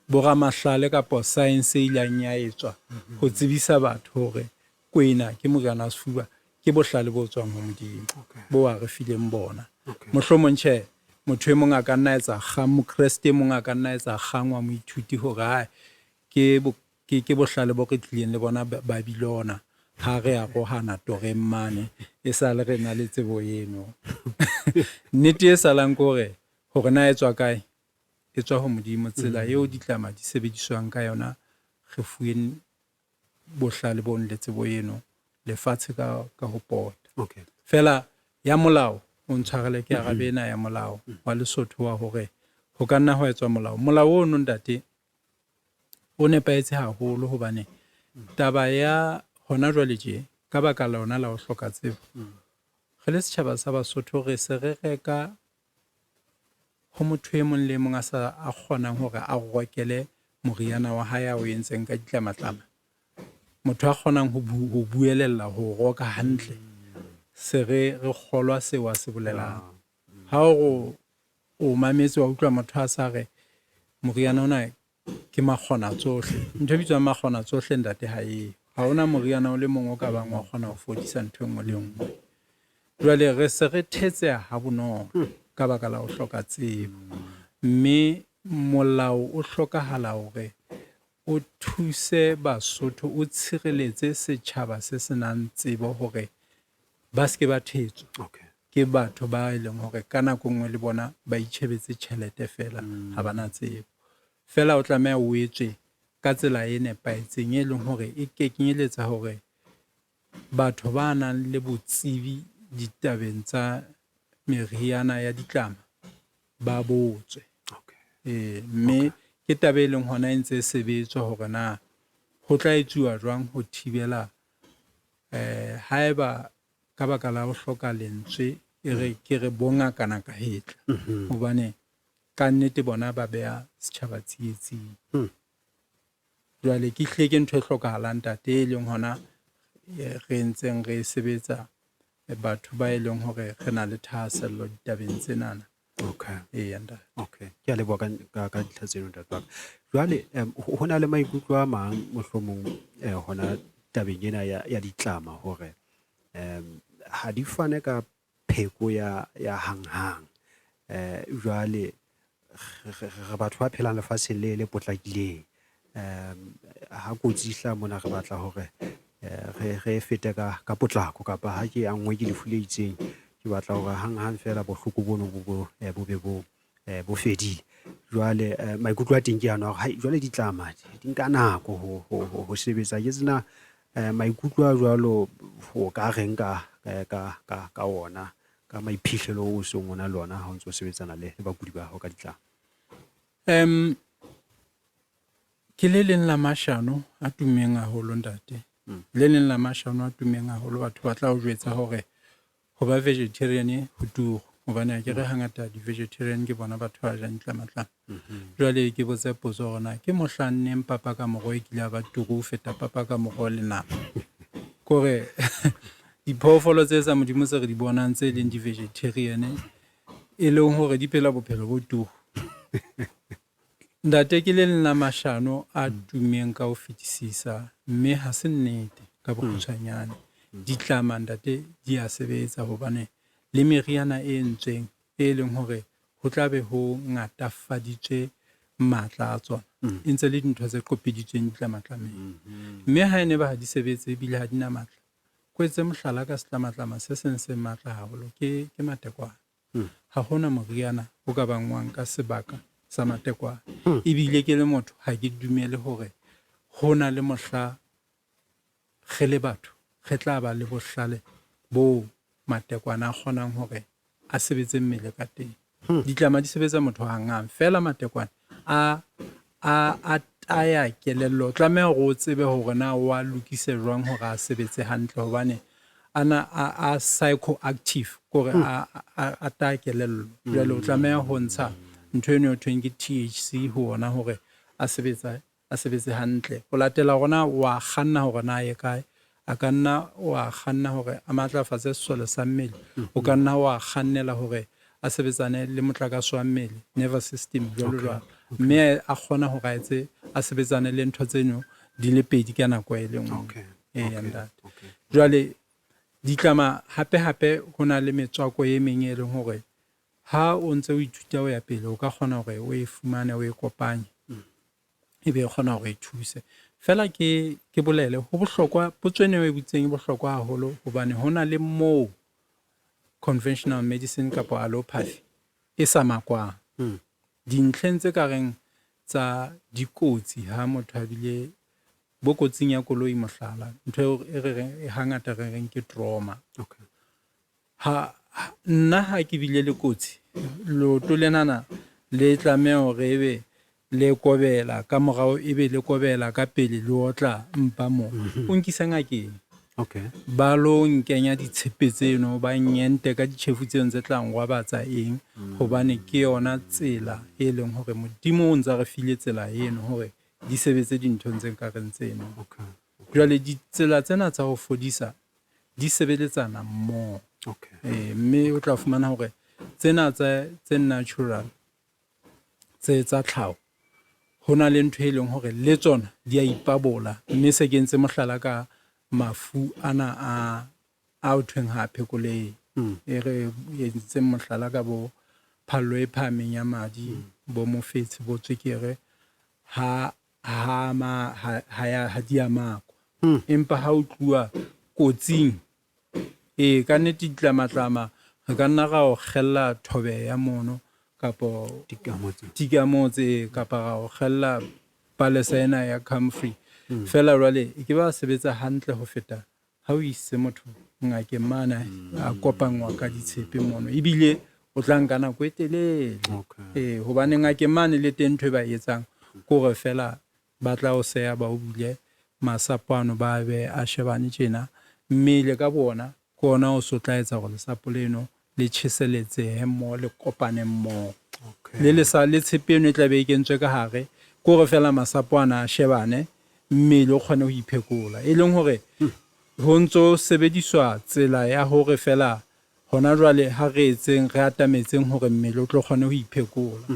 boramahlale kapa science e ileng ya etswa ho tsebisa batho hore kwena ke moriana wa sefuba, ke bohlale bo tswang ho Modimo bo a re fileng bona. Mohlomong tjhe, motho e mong a ka nna etsa kgang, Mokreste e mong a ka nna etsa kgang wa moithuti hore hai ke ke bohlale bo re tlileng le bona Babilona ha re arohana toreng mane, e sale re na le tsebo eno. Nnete e salang ke hore, hore na e tswa kae, e tswa ho Modimo. Tsela eo ditlama di sebediswang ka yona, re fuwe bohlale bono le tsebo eno lefatshe ka ho pota. Feela ya molao, o ntshwarele ke arabe ena ya molao wa Lesotho wa hore ho ka nna hwa etswa molao. Molao ono ntate o nepahetse haholo hobane taba ya hona jwale tje ka baka lona la ho hloka tsebo, re le setjhaba sa Basotho re se re reka ho motho e mong le e mong a sa a kgonang hore a rokele moriana wa hae a o entseng ka ditlamatlama. Motho a kgonang ho ho buelella ho roka hantle, se re re kgolwa seo a se bolelang. Ha o re o mametse wa utlwa motho a sa re moriana ona ke makgona tsohle. Ntho e bitswang makgona tsohle ntate ha eyo. Ha hona moriana o le mong o ka bang wa kgona ho fodisa ntho e nngwe le e nngwe. Jwale re se re thetseha ha bonolo ka baka la ho hloka tsebo. Mme molao o hlokahala hore o thuse Basotho, o tshireletse setjhaba se se nang tsebo hore ba se ke ba thetswa ke batho ba e leng hore ka nako e nngwe le bona ba itjhebetse tjhelete feela, ha ba na tsebo. Feela o tlameha o etswe ka tsela e nepahetseng e leng hore e kenyeletsa hore batho ba nang le botsebi ditabeng tsa meriana ya ditlama ba botswe. Ee, mme ke taba e leng hona e ntse e sebetswa hore na ho tla etsuwa jwang ho thibela haeba ka baka la ho hloka lentswe e re ke re bongakana ka hetla, hobane ka nnete bona ba beha setjhaba tsietsing. Jwale ke hlile ke ntho e hlokahalang ntate, e leng hona re ntseng re sebetsa batho ba e leng hore re na le thahasello ditabeng tsenana. Eya ntate. Okay, ke a leboha ka dintlha tseno ntate wa ka. Jwale ho na le maikutlo a mang mohlomong hona tabeng ena ya ditlama hore ha di fane ka pheko ya hanghang. Jwale re batho ba phelang lefatsheng le potlakileng. Ha kotsi e hlaha mona re batla hore re fete ka potlako, kapa ha ke anngwe ke lefu le itseng, ke batla hore hanghang feela bohloko bono bo be bo fedile. Jwale maikutlo a teng ke ano a hore jwale ditlama di nka nako ho sebetsa. Ke tsena maikutlo a jwalo o ka reng ka ona, ka maiphihlelo o seng o na le ona ha o ntso sebetsana le bakudi ba hao ka ditlama? Ke le leng la mashano a tummeng haholo ntate. Le leng la mashano a tummeng haholo, batho ba tla o jwetsa hore ho ba vegetarian ho turu, hobane akere hangata di-vegetarian ke bona batho ba jang ditlamatlama. Jwale ke botse potso hore na ke mohlang neng papa ka moroho e kile ya ba turu ho feta papa ka moroho le nama? Kore diphoofolo tse tsa Modimo tse re di bonang tse leng di-vegetarian e leng hore di phela bophelo bo turu. Ntate, ke le leng la mashano a tummeng ka ho fetisisa, mme ha se nnete ka bokgutshwanyane. Ditlama ntate di a sebetsa, hobane le meriana e entsweng e leng hore ho tla be ho ngatafaditswe matla a tsona, e ntse le dintho tse qopiditsweng ditlamatlameng. Mme ha e ne ba ha di sebetse ebile ha di na matla, ko etse mohlala ka setlamatlama se seng se matla haholo ke matekwane. Ha hona moriana o ka bangwang ka sebaka sa matekwane. Ebile ke le motho ha ke dumele hore ho na le mohla re le batho re tla ba le bohlale bo matekwane a kgonang hore a sebetse mmele ka teng. Ditlama di sebetsa motho hanghang feela, matekwane a taya kelello. O tlameha hore o tsebe hore na o a lokise jwang hore a sebetse hantle hobane ana a psychoactive, kore a taya kelello. Jwale o tlameha ho ntsha ntho eno e thweng ke THC ho ona hore a sebetse hantle. Ho latela hore na wa kganna hore na ye kae, a ka nna wa kganna hore a matlafatse sesole sa mmele, o ka nna wa kgannela hore a sebetsane le motlakase wa mmele, nervous system jwalo jwalo. Mme a kgona hore a etse a sebetsane le ntho tseno di le pedi ka nako e le nngwe. Eya ntate. Jwale ditlama hape hape ho na le metswako e meng e leng hore ha o ntse o ithuta ho ya pele o ka kgona hore o e fumane o e kopanye, ebe e kgona hore e thuse. Feela ke bolele ho bohlokwa, potso ena e butseng e bohlokwa haholo hobane ho na le moo conventional medicine kapa allopathy e sa makwang. Dintlheng tse ka reng tsa dikotsi ha motho a bile bo kotsing ya koloi mohlala, ntho eo e re reng hangata re reng ke trauma. Ha nna ha ke bile le kotsi, leoto lenana le tlameha hore ebe le kobela ka morao, ebe le kobela ka pele le otla mpa moo. O nkisa ngakeng. Ba lo nkenya ditshepe tseno, ba nyente ka ditjhefu tseno tse tla ngwabatsa eng, hobane ke yona tsela e leng hore Modimo o ntsa re file tsela eno hore di sebetse dinthong tse nkareng tseno. Jwale ditsela tsena tsa ho fodisa di sebeletsana mmoho. Mme o tla fumana hore tsena tse natural, tse tsa tlhaho, ho na le ntho e leng hore le tsona di a ipabola. Mme se ke entse mohlala ka mafu ana a ho thweng ha a phekolehe. E re entseng mohlala ka bo phallo e phahameng ya madi, bo mofetshe, bo tswekere, ha di a makwa. Empa ha o tluwa kotsing, ka nnete ditlamatlama re ka nna ra o kgella thobe ya mono kapo tikamotse, kapa ra o kgella palesa ena ya comfrey. Feela jwale e ke ba sebetsa hantle ho feta ha o isitse motho ngakeng mane a kopangwa ka ditshepe mono, ebile o tla nka nako e telele. Hobane ngakeng mane le teng ntho e ba etsang ke hore feela ba tla o seya ba o bule masapo ano ba be a shebane tjena, mmele ka bona ke ona o so tla etsa hore lesapo leno le tjheseletsehe mmoho, le kopane mmoho. Le lesa le tshepe eno e tla be e kentswe ka hare, ke hore feela masapo ana a shebane, mmele o kgone ho iphekola. E leng hore ho ntso sebediswa tsela ya hore feela hona jwale ha re etseng, re atametseng hore mmele o tlo kgone ho iphekola.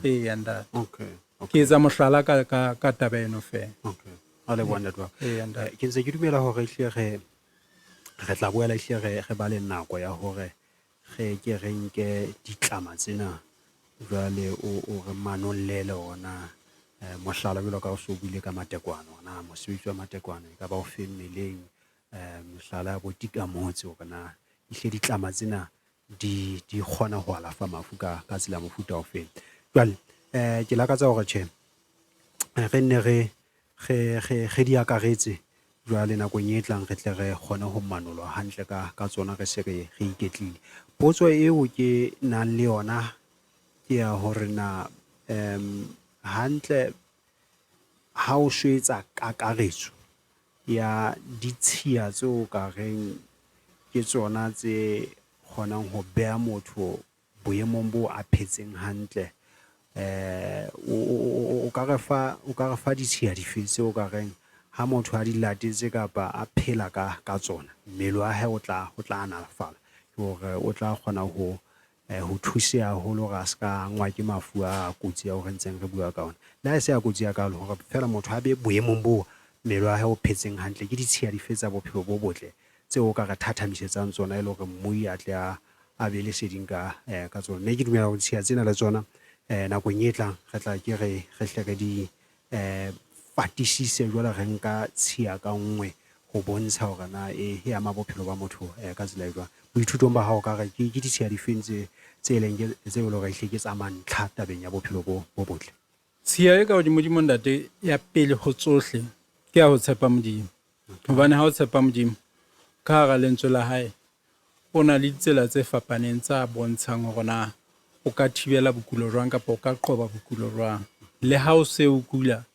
Eya ntate. Ke etsa mohlala ka taba eno feela. A leboha ntate wa ka. Eya ntate. Ke ntse ke dumela hore ehlile re tla boela ehlile re ba le nako ya hore re ke re nke ditlama tsena jwale o re manollele ona mohlala jwalo ka o so buile ka matekwane, hore na mosebetsi wa matekwane e ka ba o fe mmeleng, mohlala ya bo tikamotse, hore na ehlile ditlama tsena di kgona ho alafa mafu ka tsela mofuta o feng. Jwale ke lakatsa hore tjhe re nne re di akaretse jwale nakong e tlang, re tle re kgone ho manolwa hantle ka tsona, re se re iketlile. Potso eo ke nang le yona ke ya hore na hantle ha o so etsa kakaretso ya ditshiya tseo ka reng ke tsona tse kgonang ho beha motho boemong bo a phetseng hantle, o ka re fa ditshiya dife tseo ka reng ha motho a di latetse kapa a phela ka tsona, mmele wa hae o tla nalafala, ke hore o tla kgona ho thuseha haholo hore a se ka angwa ke mafu a kotsi ao re ntseng re bua ka ona. Le ha e se a kotsi hakalo, hore feela motho a be boemong bo mmele wa hae o phetseng hantle, ke ditshiya dife tsa bophelo bo botle tseo o ka re thathamisetsang tsona e le hore mmui a tle a be leseding ka tsona. Mme ke dumela hore ditshiya tsena le tsona nakong e tlang re tla ke re hle re di fatisise jwale re nka tshiya ka nngwe ho bontsha hore na e ama bophelo ba motho ka tsela e jwang. Boithutong ba hao ka re ke ditshiya difeng tse leng tse e leng hore ehlile ke tsa mantlha tabeng ya bophelo bo botle? Tshiya e ka hodimodimo ntate ya pele ho tsohle ke ya ho tshepa Modimo. Hobane ha o tshepa Modimo ka hara lentswe la hae, o na le ditsela tse fapaneng tsa bontshang hore na o ka thibela bokulo jwang kapa o ka qoba bokulo jwang. Le ha o se o kula,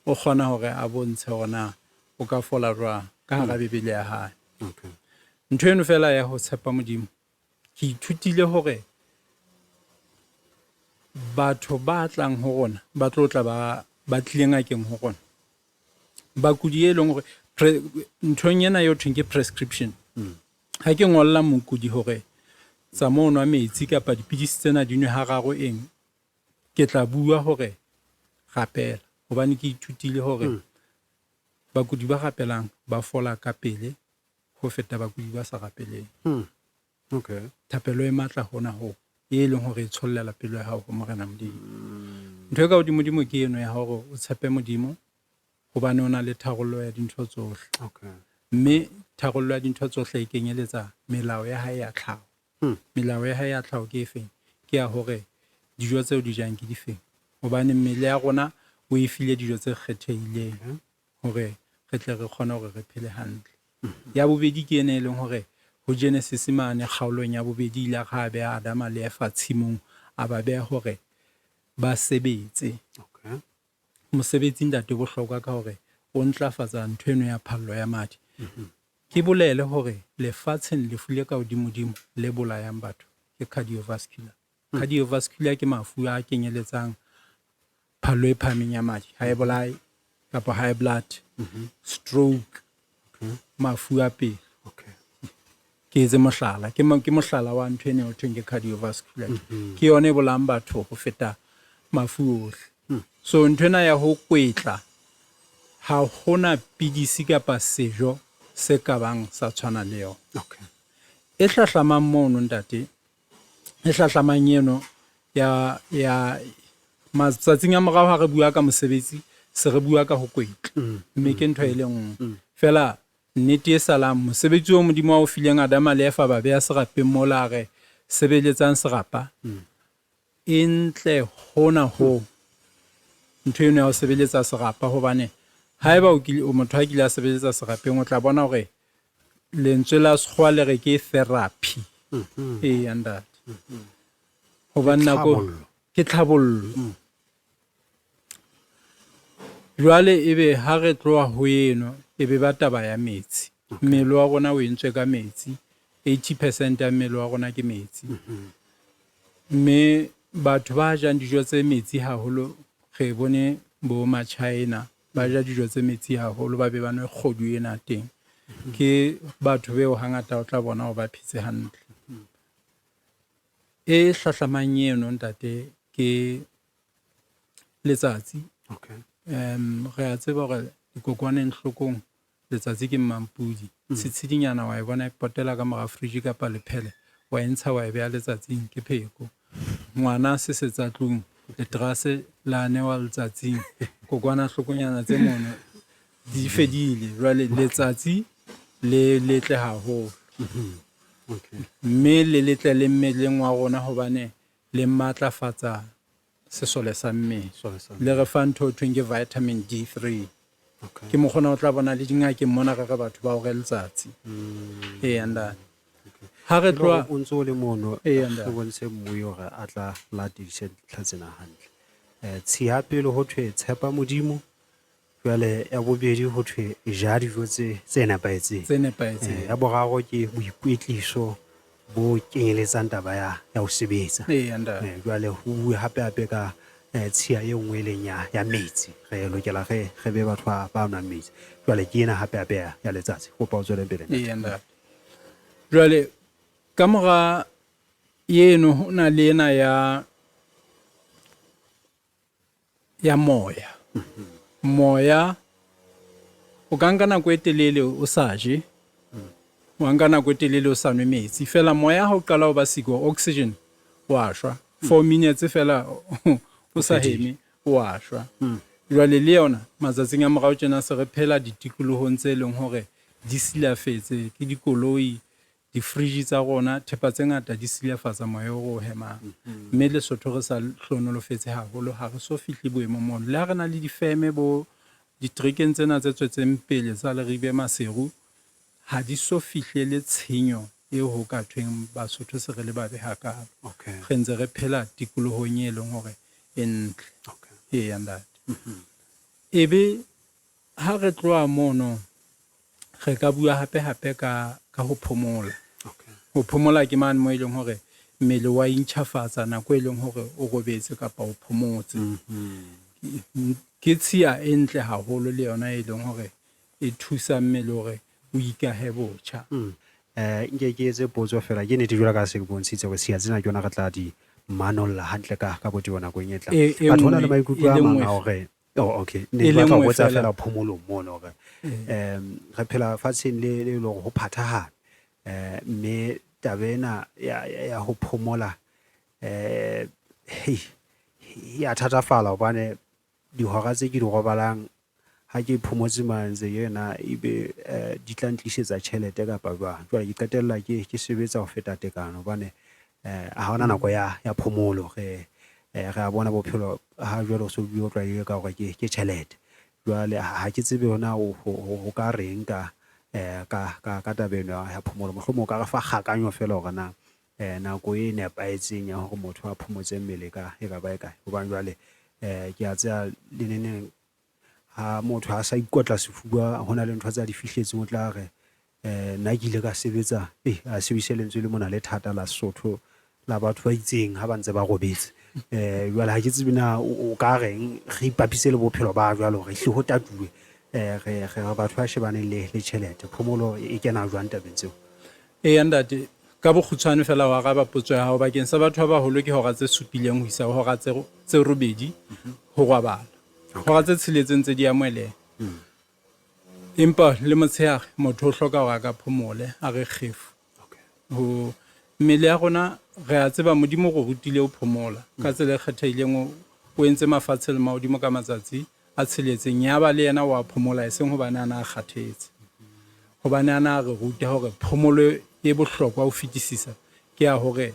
O kgona hore a bontshe hore na o ka fola jwang ka hara Bibele ya hae. Ntho eno fela ya ho tshepa Modimo, ke ithutile hore batho ba tlang ho rona ba tlo tla ba ba tlile ngakeng ho rona. Bakudi e leng hore nthong ena eo thweng ke prescription. Ha ke ngolla mokudi hore tsamaya o nwa metsi kapa dipidisi tsena di nwe hararo eng, ke tla bua hore rapela hobane ke ithutile hore bakudi ba rapelang ba fola ka pele ho feta bakudi ba sa rapeleng. Thapelo e matla hona ho e leng hore e tshollela pelo ya hao ho Morena Modimo. Ntho e ka hodimodimo ke eno ya hore o tshepe Modimo hobane o na le tharollo ya dintho tsohle. Mme tharollo ya dintho tsohle e kenyeletsa melao ya hae ya tlhaho. Melao ya hae ya tlhaho ke efeng? Ke ya hore dijo tseo di jang ke difeng? Hobane mmele ya rona o e file dijo tse kgethehileng hore re tle re kgone hore re phele hantle. Ya bobedi ke ena e leng hore ho Genesis mane kgaolong ya bobedi ile a re beha Adama le Eva tshimong, a ba beha hore ba sebetse. Mosebetsi ntate o bohlokwa ka hore o ntlafatsa ntho eno ya phallo ya madi. Ke bolele hore lefatsheng lefu le ka hodimodimo le bolayang batho ke cardiovascular. Cardiovascular ke mafu a kenyeletsang phallo e phahameng ya madi, high blood kapa high blood, stroke, mafu a pelo. Ke etse mohlala, ke mohlala wa ntho ena ho thweng ke cardiovascular. Ke yona e bolayang batho ho feta mafu ohle. So ntho ena ya ho kwetla ha hona pidisi kapa sejo se ka bang sa tshwana le yona. E hlahlamang mono ntate, e hlahlamang eno ya ya matsatsing a morao ha re bua ka mosebetsi se re bua ka ho kwetla. Mme ke ntho e le nngwe. Feela nnete e salang mosebetsi o Modimo a o fileng Adama le Eva ba beha serapeng mola a re sebeletsang serapa. E ntle hona ho ntho eno ya ho sebeletsa serapa hobane haeba o kile motho a kile a sebeletsa serapeng o tla bona hore lentswe la sekgowa le re ke therapy. Eya ntate. Hobane nako ke tlhabollo. Jwale ebe ha re tloha ho eno e be ba taba ya metsi. Mmele wa rona o entswe ka metsi. 80% ya mmele wa rona ke metsi. Mme batho ba jang dijo tse metsi haholo re bone bo ma-China ba ja dijo tse metsi haholo ba be ba nwe kgodu ena teng. Ke batho beo hangata o tla bona hore ba phetse hantle. E hlahlamang eno ntate ke letsatsi. Re a tseba hore dikokwaneng-hlokong letsatsi ke mmampudi. Tshitshidinyana wa e bona e potela ka mora fridge kapa lephele, wa e ntsha wa e beha letsatsing ke pheko. Ngwana sesetsa tlung, leterase la newa letsatsing, kokwana-hlokonyana tse mono di fedile. Jwale letsatsi le letle haholo. Mme le letle le mmeleng wa rona hobane le matlafatsa sesole sa mmele. Le re fa ntho e thweng ke vitamin D3. Ke mokgona o tla bona le dingakeng mona re re batho ba ore letsatsi. Eya ntate. Ha re tloha o ntso le mono Eya, ntate. re bontshe mmui hore a tla latedise dintlha tsena hantle. Tshiya pele ho thwe tshepa Modimo, jwale ya bobedi ho thwe ja dijo tse nepahetseng. Tse nepahetseng. Ya boraro ke boikwetliso bo kenyeletsang taba ya ho sebetsa. Eya, ntate. Jwale ho bue hape hape ka tshiya e nngwe e leng ya metsi. Re lokela re be batho ba nwang metsi. Jwale ke ena hape hape ya letsatsi. Kopa o tswele pele, ntate. Eya, ntate. Jwale ka mora eno ho na le ena ya moya. Moya o ka nka nako e telele o sa je, wa nka nako e telele o sa nwe metsi. Feela moya ha o qala ho ba siko, oxygen, wa shwa. 4 minutes feela o sa heme, wa shwa. Jwale le yona matsatsing a morao tjena se re phela ditikolohong tse leng hore di silafetse ke dikoloi, di-fridge tsa rona, thepa tse ngata di silafatsa moya o re o hemang. Mme Lesotho re sa hlohonolofetse haholo, ha re so fihle boemong mono. Le ha re na le difeme bo ditrekeng tsena tse tswetseng pele tsa Leribe Maseru, ha di so fihlele tshenyo eo ho ka thweng Basotho se re le babe hakalo. Re ntse re phela tikolohong e leng hore e ntle. Eya ntate. Ebe ha re tloha mono re ka bua hape hape ka ka ho phomola. Ho phomola ke mane moo e leng hore mmele wa intjhafatsa nako e leng hore o robetse kapa o phomotse. Ke tshiya e ntle haholo le yona e leng hore e thusa mmele hore o ikahe botjha. Nke ke etse potso fela, ke nete jwalo ka se ke bontshitse hore tshiya tsena ke yona re tla di manolla hantle ka ka botebo nakong e tlang. E Batho ba na le nngwe e maikutlo a le mang nngwe a hore oh okay, ne e ke le batla ho nngwe botsa fela. fela phomolong mono hore re phela fatsheng le le leng hore ho phathahane, mme taba ena ya ya ho phomola hei ya thatafala hobane dihora tse ke di robalang ha ke phomotse mane ntse ena ebe di tla ntlisetsa tjhelete kapa jwang. Jwale ke qetella ke ke sebetsa ho feta tekano hobane ha hona nako ya ya phomolo. Re re a bona bophelo ha jwale o so bile o tlwaehile ka hore ke ke tjhelete. Jwale ha ke tsebe hore na o o ka reng ka ka ka ka taba eno ya phomolo. Mohlomong o ka re fa kgakanyo feela hore na nako e nepahetseng ya hore motho a phomotse mmele ka e ka ba e kae. Hobane jwale ke a tseba le neneng ha motho a sa ikotla sefuba ho na le ntho tse a di fihletseng, o tla re nna ke ile ka sebetsa, a sebedise lentswe le mona le thata la Sesotho la batho ba itseng ha ba ntse ba robetse. Jwale ha ke tsebe na o ka reng re ipapise le bophelo ba jwale hore ehlile ho tatuwe re re batho ba shebaneng le le tjhelete. Phomolo e kena jwang tabeng tseo? Eya ntate, ka bokgutshwane fela ho araba potso ya hao, bakeng sa batho ba baholo ke hora tse supileng ho isa ho hora tse tse robedi ho robala. Hora tse tsheletseng tse di amoheleha. Empa le motshehare motho o hloka hore a ka phomole, a re kgefu. Ho mmele ya rona re a tseba Modimo o re rutile ho phomola ka tsela e kgethehileng, o o entse mafatshe le mahodimo ka matsatsi a tsheletseng, yaba le yena o a phomola eseng hobane a na a kgathetse. Hobane a na a re ruta hore phomolo e bohlokwa ho fetisisa ke ya hore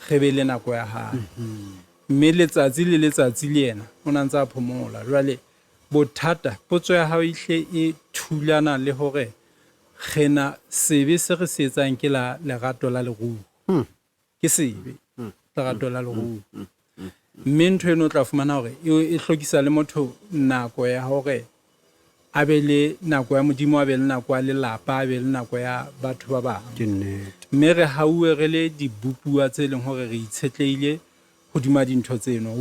re be le nako ya hae. Mme letsatsi le letsatsi le yena o na ntse a phomola. Jwale bothata, potso ya hao ehlile e thulana le hore re na sebe se re se etsang ke la lerato la leruo. Ke sebe, lerato la leruo. Mme ntho eno o tla fumana hore e hlokisa le motho nako ya hore a be le nako ya Modimo, a be le nako ya lelapa, a be le nako ya batho ba bang. Ke nnete. Mme re hauwe re le dibopuwa tse leng hore re itshetlehile hodima dintho tseno.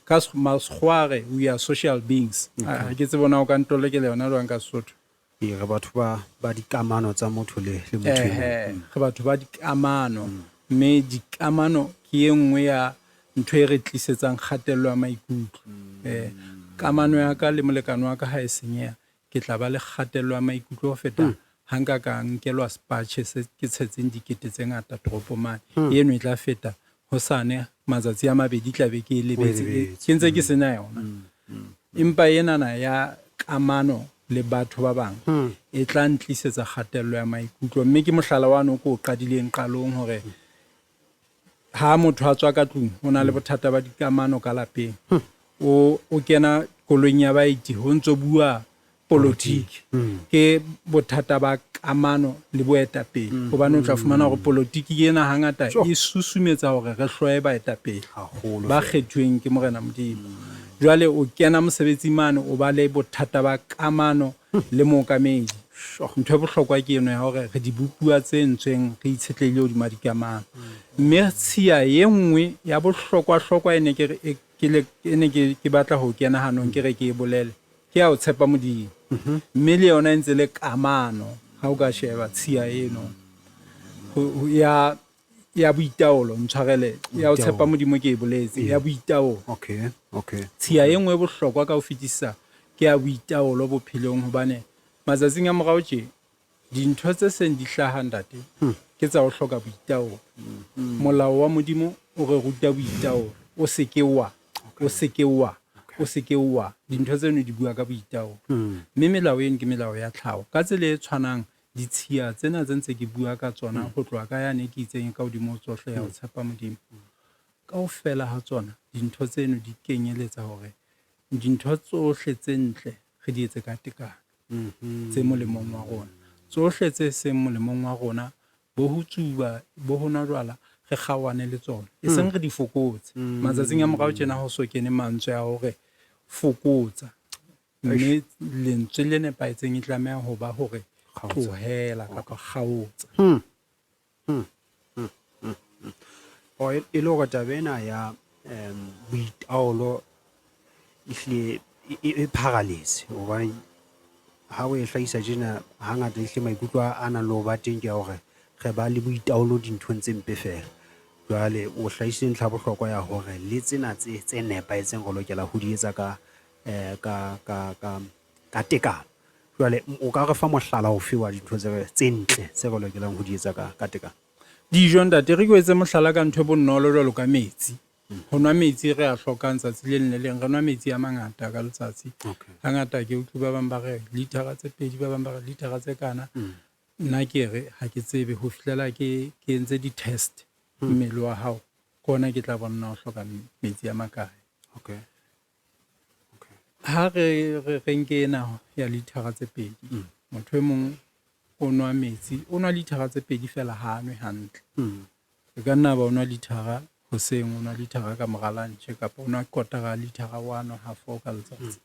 Ka Makgowa a re we are social beings. Ha ke tsebe na o ka ntolokela yona jwang ka Sesotho. Ee, re batho ba ba dikamano tsa motho le le motho e mong. Ehe, re batho ba dikamano, mme dikamano ke e nngwe ya ntho e re tlisetsang kgatello ya maikutlo. Kamano ya ka le molekane wa ka ha e senyeha, ke tla ba le kgatello ya maikutlo ho feta ha nka ka nkelwa sepatjhe se ke tshetseng dikete tse ngata toropong mane. Eno e tla feta hosane, matsatsi a mabedi tla be ke e lebetse, ke ntse ke sena yona. Empa enana ya kamano le batho ba bang e tla ntlisetsa kgatello ya maikutlo. Mme ke mohlala wane o ko o qadileng qalong hore ha motho a tswa ka tlung o na le bothata ba dikamano ka lapeng, o o kena koloing ya baeti ho ntso bua polotiki, ke bothata ba kamano le boetapele. Hobane o tla fumana hore polotiki ena hangata e susumetsa hore re hloye baetapele ba kgethuweng ke Morena Modimo. Jwale o kena mosebetsing mane o ba le bothata ba kamano le mookamedi. Ntho e bohlokwa ke eno ya hore re dibopuwa tse entsweng re itshetlehile hodima dikamano. Mme tshiya e nngwe ya bohlokwa-hlokwa e ne ke re ke le e ne ke ke batla ho kena hanong ke re ke e bolele ke ya ho tshepa Modimo. Mme le yona e ntse le kamano ha o ka sheba tshiya eno ya ya boitaolo, ntshwarele, ya ho tshepa Modimo ke e boletse, ya boitaolo. Okay, okay. Tshiya e nngwe e bohlokwa ka ho fetisisa ke ya boitaolo bophelong hobane matsatsing a morao tje dintho tse seng di hlaha ntate ke tsa ho hloka boitaolo. Molao wa Modimo o re ruta boitaolo, o se ke wa, o se ke wa, o se ke wa. Dintho tseno di bua ka boitaolo. Mme melao eno ke melao ya tlhaho. Ka tsela e tshwanang ditshiya tsena tse ntse ke bua ka tsona ho tloha ka yane ke itseng e ka hodimo ho tsohle ya ho tshepa Modimo, kaofela ha tsona dintho tseno di kenyeletsa hore dintho tsohle tse ntle re di etse ka tekano, tse molemong wa rona. Tsohle tse seng molemong wa rona, bo ho tsuba, bo ho nwa jwala, re kgaohane le tsona, e seng re di fokotse. Matsatsing a morao tjena ho so kene mantswe a hore fokotsa. Mme lentswe le nepahetseng e tlameha ho ba hore tlohela kapa kgaotsa. E le hore taba ena ya boitaolo ehlile e pharaletse hobane ha o e hlahisa tjena hangata ehlile maikutlo a nang le ho ba teng ke a hore re ba le boitaolo dinthong tse mpe feela. Jwale o hlahisitse ntlha ya bohlokwa ya hore le tsena tse nepahetseng re lokela ho di etsa ka tekano. Jwale o ka re fa mohlala ofe wa dintho tse ntle tse re lokelang ho di etsa ka tekano? Dijo ntate, re ke o etse mohlala ka ntho e bonolo jwalo ka metsi. Ho nwa metsi re a hlokang tsatsi le leng le leng, re nwa metsi a mangata ka letsatsi. Hangata ke utlwe ba bang ba re lithara tse pedi, ba bang ba re lithara tse kana. Nna ke re ha ke tsebe ho fihlela ke entse di-test mmele wa hao, ke ona ke tla bona o hloka metsi a makae. Ha re nke ena ya lithara tse pedi, motho e mong o nwa metsi, o nwa lithara tse pedi feela ha a nwe hantle. E ka nna ba o nwa lithara hoseng, o nwa lithara ka mora lunch, kapa o nwa kotara ya lithara, wa nwa half ka letsatsi.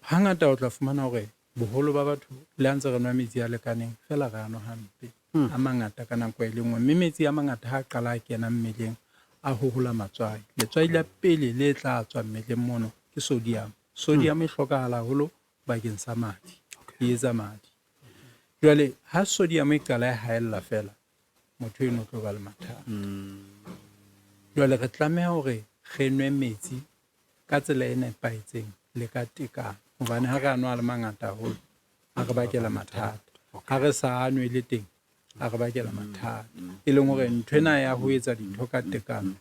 Hangata o tla fumana hore boholo ba batho le ha ntse re nwa metsi a lekaneng feela re a nwa hampe, a mangata ka nako e le nngwe. Mme metsi a mangata ha a qala a kena mmeleng a hohola matswai. Letswai la pele le tla tswa mmeleng mono ke sodium. Sodium e hlokahala haholo bakeng sa madi, e etsa madi. Jwale ha sodium e qala e haella feela, motho eno o tlo ba le mathata. Jwale re tlameha hore re nwe metsi ka tsela e nepahetseng le ka tekano, hobane ha re a nwa a le mangata haholo a re bakela mathata. Ha re sa a nwe le teng a re bakela mathata. E leng hore nthwena ya ho etsa dintho ka tekano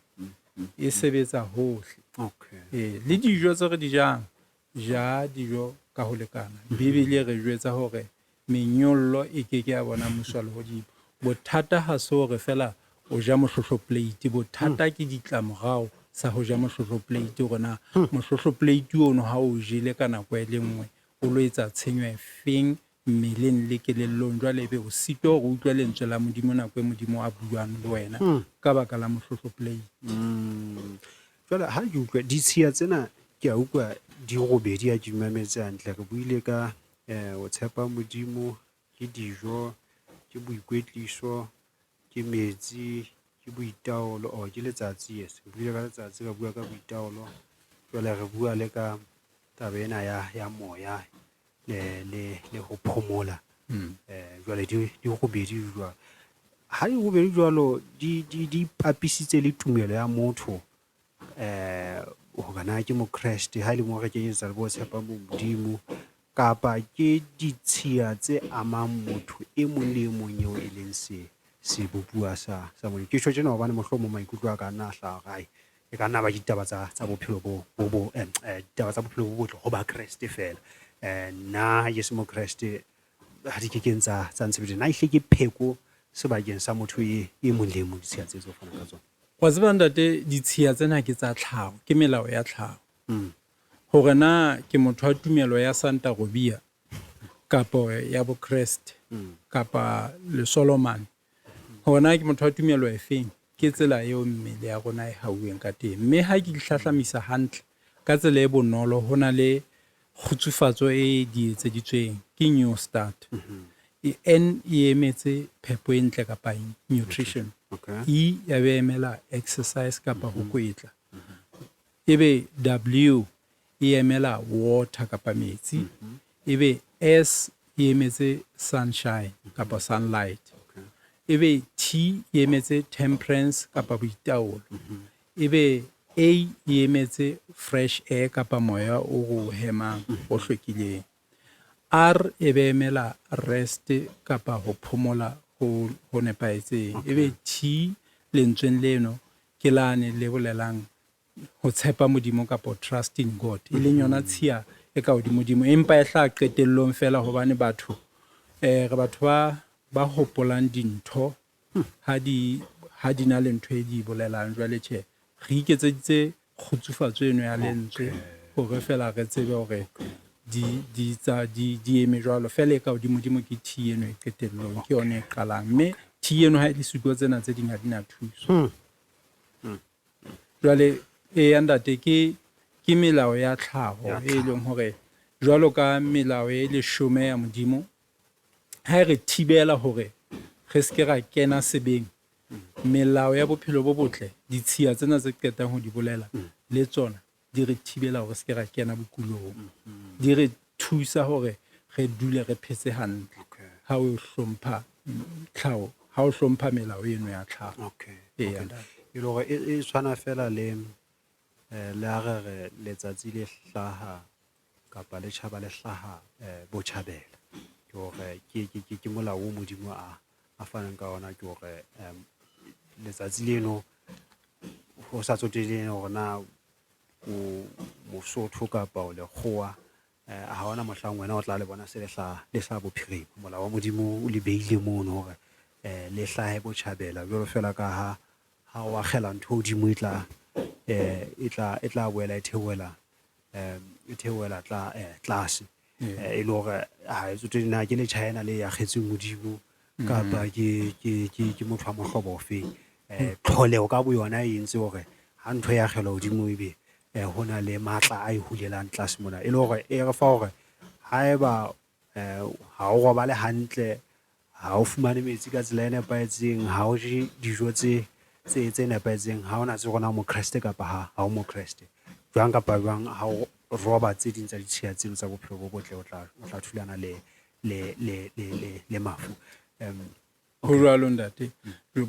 e sebetsa hohle. Le dijo tse re di jang, ja dijo ka ho lekana. Bibele e re jwetsa hore menyollo e ke ke ya bona mmuso wa lehodimo. Bothata ha se hore feela o ja mohlohlo plate, bothata ke ditlamorao sa ho ja mohlohlo plate, hore na mohlohlo plate ono ha o jele ka nako e le nngwe o lo etsa tshenyo e feng mmeleng le kelellong. Jwale ebe o sitwa hore o utlwe lentswe la Modimo nako e Modimo a buang le wena ka baka la mohlohlo plate. Jwale ha ke utlwa ditshiya tsena, ke a utlwa di robedi ha ke mametse hantle. Re buile ka ho tshepa Modimo, ke dijo, ke boikwetliso, ke metsi, ke boitaolo, oh ke letsatsi, yes. Re buile ka letsatsi, re bua ka boitaolo. Jwale re bua le ka taba ena ya moya le ho phomola. Jwale di robedi jwalo. Ha di robedi jwalo, di ipapisitse le tumelo ya motho, hore na ke mokreste, ha e le mo re kenyetsa le bo tshepa Modimo, kapa ke ditshiya tse amang motho e mong le e mong eo e leng sebopuwa sa Modimo. Ke tjho tjena hobane mohlomong maikutlo a ka nna a hlaha hore e ka nna ba ditaba tsa bophelo bo ditaba tsa bophelo bo botle ho Bakreste feela. Nna ke se mokreste, ha di kekeng tsa ntshebeletsa. Na ehlile ke pheko sebakeng sa motho e mong le e mong ditshiya tse tse o fanang ka tsona? Wa tseba ntate, ditshiya tsena ke tsa tlhaho, ke melao ya tlhaho. Hore na ke motho wa tumelo ya Santa Robia kapa ya Bokreste kapa Lesolomane, hore na ke motho wa tumelo e feng, ke tsela eo mmele ya rona e hauweng ka teng. Mme ha ke di hlahlamisa hantle ka tsela e bonolo, ho na le kgutsufatso e di etseditsweng ke New Start. N e emetse phepo e ntle kapa nutrition. E ya be emela exercise kapa ho kwetla. Ebe W e emela water kapa metsi. Ebe S e emetse sunshine kapa sunlight. Ebe T e emetse temperance kapa boitaolo. Ebe A e emetse fresh air kapa moya o re o hemang o hlwekileng. R e be emela rest kapa ho phomola ho nepahetseng. Ebe T lentsweng leno ke lane le bolelang ho tshepa Modimo kapa trust in God, e leng yona tshiya e ka hodimodimo, empa e hlaha qetellong feela hobane batho re batho ba hopolang dintho ha di na le ntho e di bolelang. Jwale tjhe, re iketseditse kgutsufatso eno ya lentswe hore feela re tsebe hore di eme jwalo. Feela e ka hodimodimo ke T eno e qetellong, ke yona e qalang. Mme T eno ha e le siko tsena tse ding ha di na thuso. Jwale eya ntate, ke Ke melao ya tlhaho e leng hore jwalo ka melao e leshome ya Modimo, ha e re thibela hore re se ke ra kena sebeng, melao ya bophelo bo botle, ditshiya tsena tse qetang ho di bolela, le tsona di re thibela hore se ke ra kena bokulong. Di re thusa hore re dule re phetse hantle ha o hlompha tlhaho, ha o hlompha melao eno ya tlhaho. Eya. E le hore e tshwana fela le le ha re re letsatsi le hlaha kapa le tjhaba le hlaha botjhabela. Ke hore ke molao o Modimo a fanang ka ona, ke hore letsatsi leno ho sa tsotelehe hore na o Mosotho kapa o lekgowa, ha hona mohlang wena o tla le bona se le hlaha, le hlaha bophirima. Molao wa Modimo o le beile mono hore le hlahe botjhabela, jwalo fela ka ha ha o akgela ntho hodimo e tla e tla e tla boela e theohela e theohela tla tlase. E le hore ha e tsotelle na ke le China le akgetsweng hodimo kapa ke motho wa mohlobo ofeng. Tlholeho ka boyona e entse hore ha ntho e akgelwa hodimo ebe ho na le matla a e hulelang tlase mona. E le hore e re fa hore haeba ha o robale hantle, ha o fumane metsi ka tsela e nepahetseng, ha o je dijo tse nepahetseng, ha o na tsebe hore na o mokreste kapa ha o mokreste. Jwang kapa jwang ha o roba tse ding tsa ditshiya tseno tsa bophelo bo botle, o tla thulana le mafu. Ho jwalo ntate.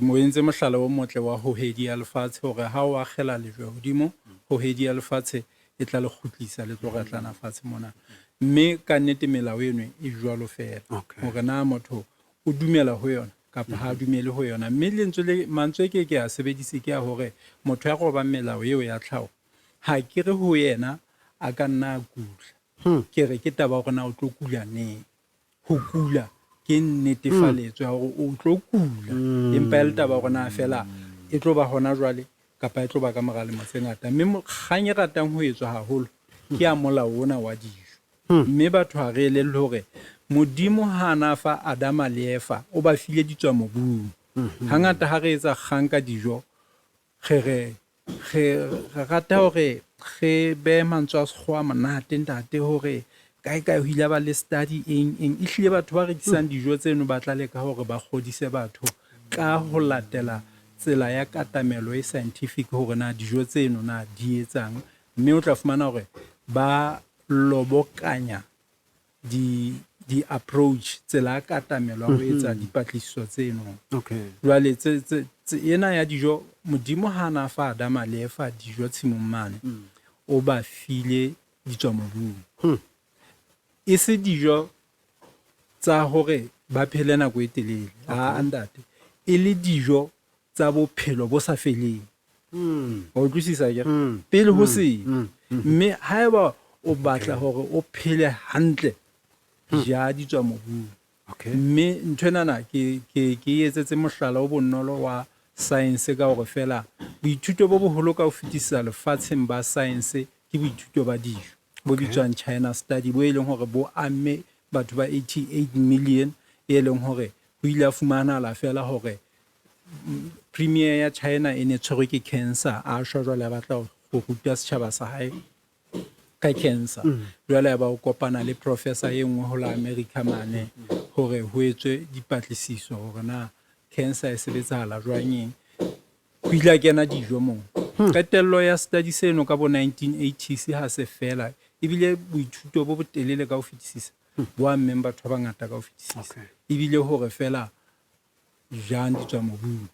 Mo entse mohlala o motle wa hohedi ya lefatshe hore ha o akgela lejwe hodimo, hohedi ya lefatshe e tla le kgutlisa le tlo ratlana fatshe mona. Mme ka nnete melao eno e jwalo fela. Hore na motho o dumela ho yona kapa ha a dumele ho yona. Mme lentswe le mantswe ke ke a sebedise ke a hore motho ya robang melao eo ya tlhaho, ha ke re ho yena a ka nna a kula. Ke re ke taba hore na o tlo kula neng. Ho kula ke nnetefaletso ya hore o tlo kula, empa e le taba hore na feela e tlo ba hona jwale kapa e tlo ba ka mora lemo tse ngata. Mme kgang e ratang ho etswa haholo ke ya molao ona wa dijo. Mme batho ha re elellwe hore Modimo ha na fa Adama le Eva o ba file ditswamobung. Hangata ha re etsa kgang ka dijo, re re re rata hore re behe mantswe a sekgowa monate ntate hore kae kae ho ile ba le study eng eng. Ehlile batho ba rekisang dijo tseno ba tla leka hore ba kgodise batho ka ho latela tsela ya katamelo e scientific hore na dijo tseno na di etsang. Mme o tla fumana hore ba lobokanya di-approach, tsela ya katamelo ya ho etsa dipatlisiso tseno. Jwale ena ya dijo, Modimo ha na fa Adama le Eva dijo tshimong mane, o ba file ditswamobung. E se dijo tsa hore ba phele nako e telele, a ntate, e le dijo tsa bophelo bo sa feleng. Wa utlwisisa akere? Pele ho sebe. Mme haeba o batla hore o phele hantle, ja ditswamobung. Mme nthwenana ke e etsetse mohlala o bonolo wa science ka hore feela boithuto bo boholo ka ho fetisisa lefatsheng ba science ke boithuto ba dijo bo bitswang China Study, bo e leng hore bo amme batho ba 88 million, e leng hore ho ile ha fumanahala feela hore premier ya China e ne tshwerwe ke cancer, a shwa jwale a batla ho ruta setjhaba sa hae ka cancer. Jwale a ba o kopana le professor e nngwe ho la America mane hore ho etswe dipatlisiso hore na cancer e sebetsahala jwang eng. Ho ile a kena dijo moo. Qetello ya study seno ka bo 1980s ha se fela, ebile boithuto bo botelele ka ho fetisisa bo ammeng batho ba bangata ka ho fetisisa. Ebile hore feela jang ditswamobung.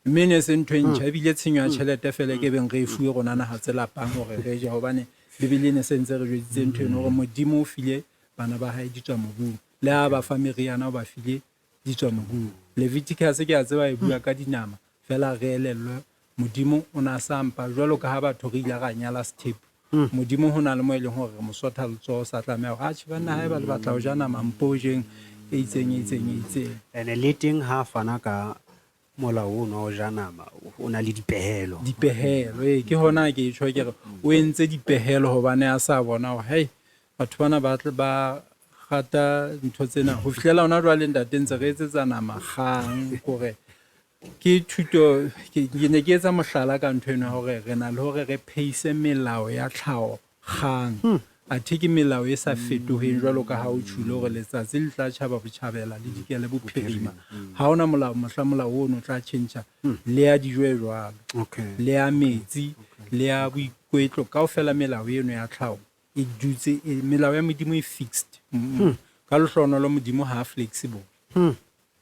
Mme ne se ntho e ntjha, ebile tshenyo ya tjhelete feela e ke beng re e fuwe rona naha tse lapang hore re je, hobane Bibele e ne se ntse re jweditse ntho eno hore Modimo o file bana ba hae ditswamobung. Le ha ba fa meriana o ba file ditswamobung. Leviticus ke a tseba e bua ka dinama, feela re elellwe Modimo o na sa mpa jwalo ka ha batho re ile ra nyala sethepu. Modimo ho na le mo e leng hore re mo sotha letsoho, sa tlameha hore atjhe banna haeba le batla ho ja nama mpo jeng e itseng e itseng e itseng. Ene le teng ha fana ka molao ono wa ho ja nama o na le dipehelo. Dipehelo, ee, ke hona ke tjho ke re o entse dipehelo hobane a sa bona hore hei batho bana ba tle ba rata ntho tsena ho fihlela hona jwale ntate ntse re etsetsa nama kgang kore. Ke thuto, ke ne ke etsa mohlala ka ntho eno ya hore re na le hore re pheise melao ya tlhaho kgang. Athe ke melao e sa fetoheng jwalo ka ha o tjhule hore letsatsi le tla tjhaba botjhabela le dikele bophirima. Ha hona molao mohla molao ono o tla tjhentjha. Le ya dijo e jwalo. Le ya metsi, le ya boikwetlo, kaofela melao eno ya tlhaho e dutse, melao ya Modimo e fixed. Ka lehlohonolo Modimo ha a flexible.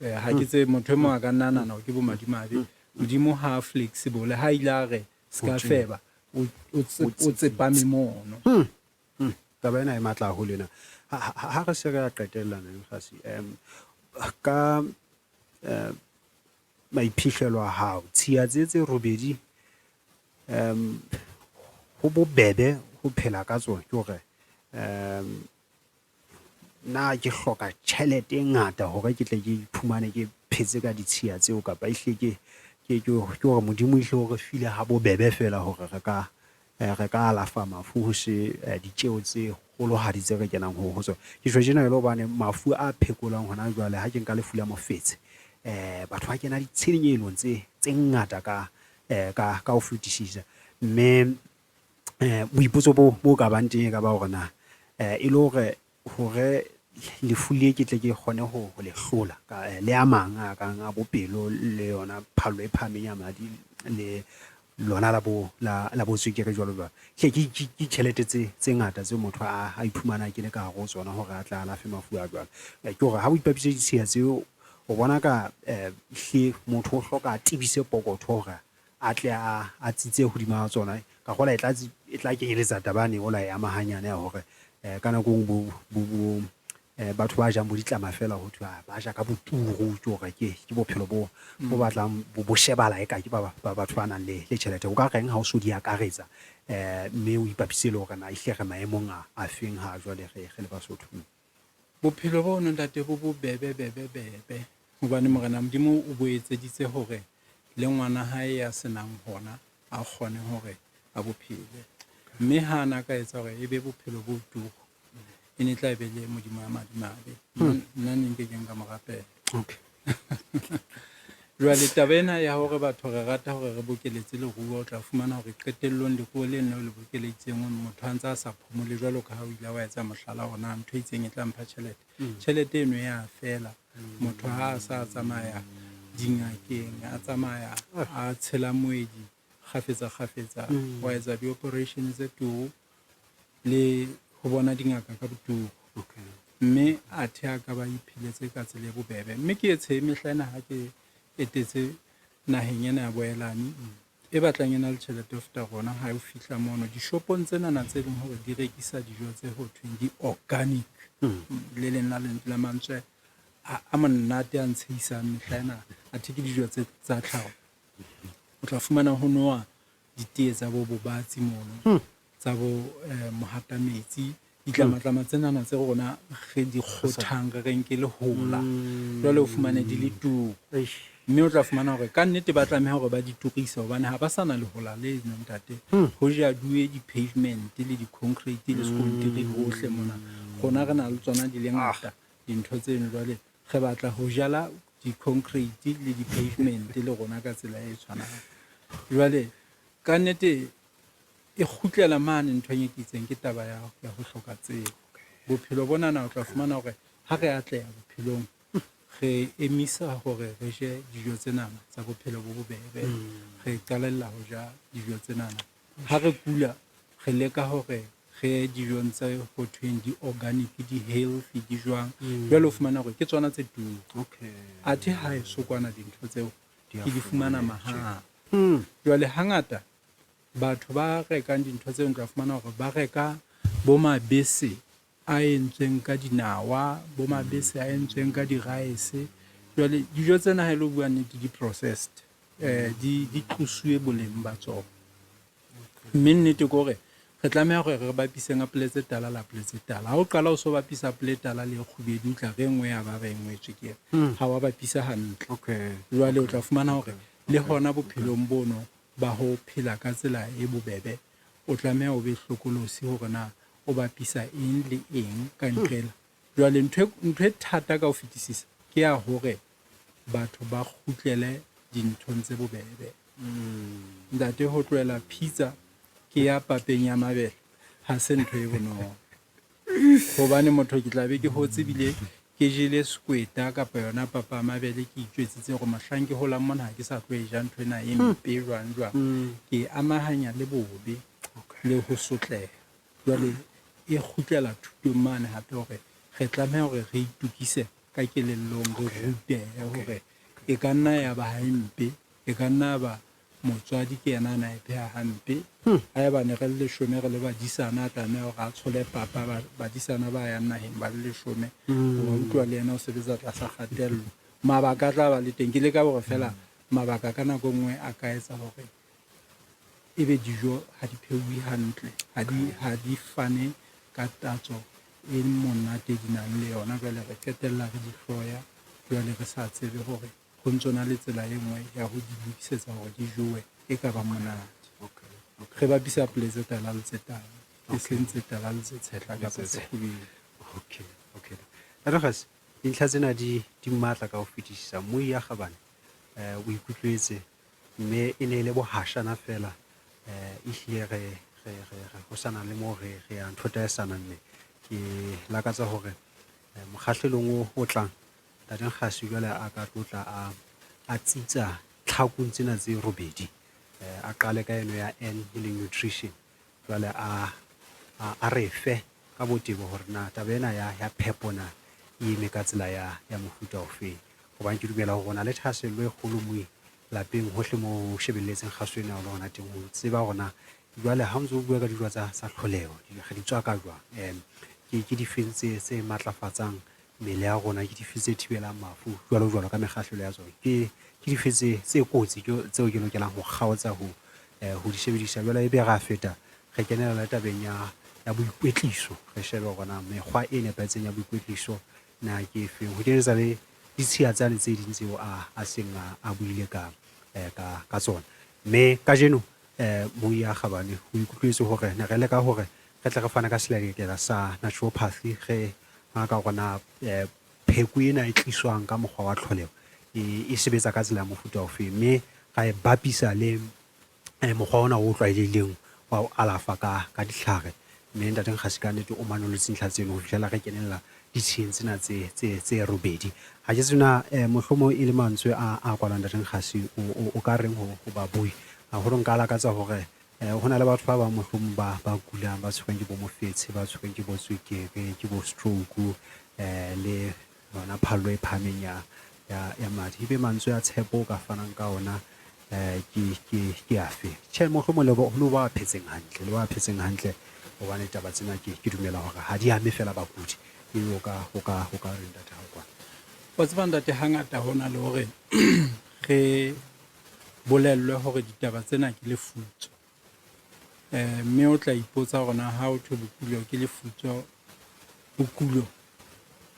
Ha ke tsebe motho e mong a ka nna a nahana hore ke bomadimabe. Modimo ha a flexible, ha ile a re se ka feba, o tsepame mono. Taba ena e matla haholo ena. Ha re se re a qetella Mokgasi, ka maiphihlelo a hao, tshiya tse tse robedi, ho bobebe ho phela ka tsona, ke hore na ke hloka tjhelete e ngata hore ke tle ke iphumane ke phetse ka ditshiya tseo, kapa ehlile ke hore Modimo ehlile o re file ha bobebe feela hore re ka alafa mafu ho se ditjeo tse kgolohadi tse re kenang ho tsona. Ke tjho tjena e le hobane mafu a phekolwang hona jwale, ha ke nka lefu la mofetshe, batho ba kena ditshenyehelo tse ngata ka ho fetisisa. Mme boipotso bo ka bang teng e ka ba hore na e le hore hore lefu le ke tle ke kgone ho le hlola ka le a mang a kang a bopelo le yona phallo e phahameng ya madi le lona la bo la bo tswekere jwalo jwalo, hle ke ditjhelete tse ngata tseo motho a iphumana a kene ka hare ho tsona hore a tla alafe mafu a jwalo. Ke hore ha o ipapisa ditshiya tseo, o bona ka hle motho o hloka a tebise pokotho hore a tle a tsitse hodima tsona. Ka kgola e tla kenyeletsa taba yane o la e amahanyane ya hore ka nako e nngwe batho ba jang bo ditlama feela ho thwe ba ja ka boturu, ke hore ke bophelo bo batlang bo shebala eka ke batho ba nang le tjhelete. O ka reng ha o so di akaretsa mme o ipapise le hore na ehlile re maemong a feng ha jwale re le Basotho? Bophelo bono ntate bo bobebe bebe bebe, hobane Morena Modimo o bo etseditse hore le ngwana hae ya senang hona a kgone hore a bo phele. Mme ha a na ka etsa hore e be bophelo bo turu, e ne tla be le Modimo ya madimabe. Nna ne nke keng ka mo rapela. Jwale taba ena ya hore batho re rata hore re bokeletse leruo, o tla fumana hore qetellong leruo le leno le bokeleditseng motho a ntse a sa phomole jwalo ka ha o ile wa etsa mohlala hore na ntho e itseng e tla mpha tjhelete. Tjhelete eno ya fela, motho ha a sa tsamaya dingakeng, a tsamaya a tshela moedi kgafetsa kgafetsa, wa etsa di-operation tse turu le ho bona dingaka ka boturu. Mme athe a ka ba ipheletse ka tsela e bobebe. Mme ke e tshe mehla ena ha ke etetse naheng ena ya boelane, e batlang e na le tjhelete ho feta rona, ha o fihla mono dishopong tsenana tse leng hore di rekisa dijo tse ho thweng di-organic, le leng la mantswe a monate a ntshehisang mehla ena, athe ke dijo tse tsa tlhaho. O tla fumana ho nowa ditee tsa bo bobatsi mono, tsa bo mohata metsi, ditlamatlama tsenana tse rona re di kgothang re reng ke lehola, jwale o fumane di le turu. Mme o tla fumana hore ka nnete ba tlameha hore ba di turise, hobane ha ba sa na lehola le no ntate. Ho jaduwe di-pavement le di-concrete le sekontiri hohle mona. Rona re na le tsona di le ngata dintho tseno, jwale re batla ho jala di-concrete le di-pavement le rona ka tsela e tshwanang. Jwale ka nnete e kgutlela mane nthong e ke itseng ke taba ya ho hloka tsebo. Bophelo bonana o tla fumana hore ha re atleha bophelong, re emisa hore re je dijo tsenana tsa bophelo bo bobebe, re qalella ho ja dijo tsenana. Ha re kula, re leka hore re ye dijong tse ho thweng di-organic, di-healthy, di jwang. Jwale o fumana hore ke tsona tse turu. Athe ha e so kwana dintho tseo ke di fumana mahala. Jwale hangata batho ba rekang dintho tseo o tla fumana hore ba reka bo mabese a entsweng ka dinawa, bo mabese a entsweng ka di-rice. Jwale dijo tsena ha e lo bua nnete di processed, di tlosuwe boleng ba tsona. Mme nnete ke hore re tlameha hore re bapiseng apole tse tala le apole tse tala. Ha o qala o so bapisa apole e tala le e kgubedu, o tla re e nngwe ya ba ba e nngwe e tswekere. Ha wa bapisa hantle. Jwale o tla fumana hore le hona bophelong bono ba ho phela ka tsela e bobebe, o tlameha o be hlokolosi hore na o bapisa eng le eng ka nqela. Jwale ntho e thata ka ho fetisisa ke ya hore batho ba kgutlele dinthong tse bobebe. Ntate, ho tlohela pizza ke ya papeng ya mabele ha se ntho e bonolo. Hobane motho ke tla be ke hotse ebile ke jele sekweta kapa yona papa ya mabele, ke itjwetsitse hore mohlang ke holang mona ha ke sa tlo e ja ntho ena e mpe jwang jwang. Ke e amahanya le bobe le ho sotleha. Jwale e kgutlela thutong mane hape hore re tlameha hore re itukise ka kelellong, re rutehe hore e ka nna ya ba ha e mpe, e ka nna ya ba motswadi ke yena a na e pheha hampe. Haeba ne re le leshome re le badisana, a tlameha hore a tshole papa, badisana ba yang naheng ba le leshome, wa utlwa le yena o sebetsa tlasa kgatello. Mabaka a tla ba le teng. Ke leka hore feela mabaka ka nako e nngwe a ka etsa hore ebe dijo ha di pheuwe hantle, ha di fane ka tatso e monate di nang le yona. Jwale re qetella re di hloya, jwale re sa tsebe hore ho ntso na le tsela e nngwe ya ho di lokisetsa hore di jowe e ka ba monate. Re bapisa apole tse tala le tse tala, e seng tse tala le tse tshehla kapa tse kgubedu. Okay, okay. Ntate Kgasi, dintlha tsena di di matla ka ho fetisisa. Mmui ya kgabane o ikutlwetse mme e ne e le bohashana feela. Ehlile re re re re ho sana le moo re re yang thota e sana, mme ke lakatsa hore mokgahlelong o o tlang Ntate Nkgasi jwale a ka tlotla a a tsitsa tlhakong tsena tse robedi. A qale ka eno ya N e leng nutrition, jwale a a re fe ka botebo hore na taba ena ya ya phepo na e eme ka tsela ya ya mofuta ofeng. Hobane ke dumela hore o na le thahasello e kgolo moi lapeng hohle moo o shebelletseng kgaso ena o le hona teng, ho tseba hore na jwale ha o ntso o bua ka dijo tsa tsa tlholeho, re di tswaka jwang, ke difeng tse tse matlafatsang mmele ya rona, ke dife tse thibelang mafu jwalo jwalo ka mekgahlelo ya tsona, ke dife tse tse kotsi tseo ke lokelang ho kgaotsa ho ho di sebedisa. Jwale ebe ra feta re kenela le tabeng ya ya boikwetliso, re shebe hore na mekgwa e nepahetseng ya boikwetliso na ke efeng, ho kenyetsa le ditshiya tsane tse ding tseo a a seng a a buile ka ka ka tsona. Mme kajeno Moi ya kgabane o ikutlwetse hore ne re leka hore re tle re fane ka selelekela sa naturopathy, re ngaka hore na pheko ena e tliswang ka mokgwa wa tlholeho e sebetsa ka tsela ya mofuta ofe, mme ra e bapisa le mokgwa ona o tlwaelehileng wa ho alafa ka ka ditlhare. Mme Ntate Nkgasi ka nnete o manolotse ntlha tseno ho fihlela re kenella ditsheng tsena tse tse tse robedi. Ha ke tsebe na mohlomong e le mantswe a a kwalang Ntate Nkgasi o ka reng ho ho babui haholo. Nka lakatsa hore ho na le batho ba bang mohlomong ba ba kulang, ba tshwerweng ke bo mofetshe, ba tshwerweng ke bo tswekere, ke bo stroke, le yona phallo e phahameng ya ya ya madi. Ebe mantswe a tshepo o ka fanang ka ona ke ke ke afe? Tjhe, mohlomong le le ba phetseng hantle, le ba phetseng hantle, hobane taba tsena ke ke dumela hore ha di ame feela bakudi. Ebe o ka o ka o ka reng ntate hao kwana? Wa tseba ntate, hangata ho na le hore re bolellwe hore ditaba tsena ke lefutso. Mme o tla ipotsa hore na ha ho thwe bokulo ke lefutso, bokulo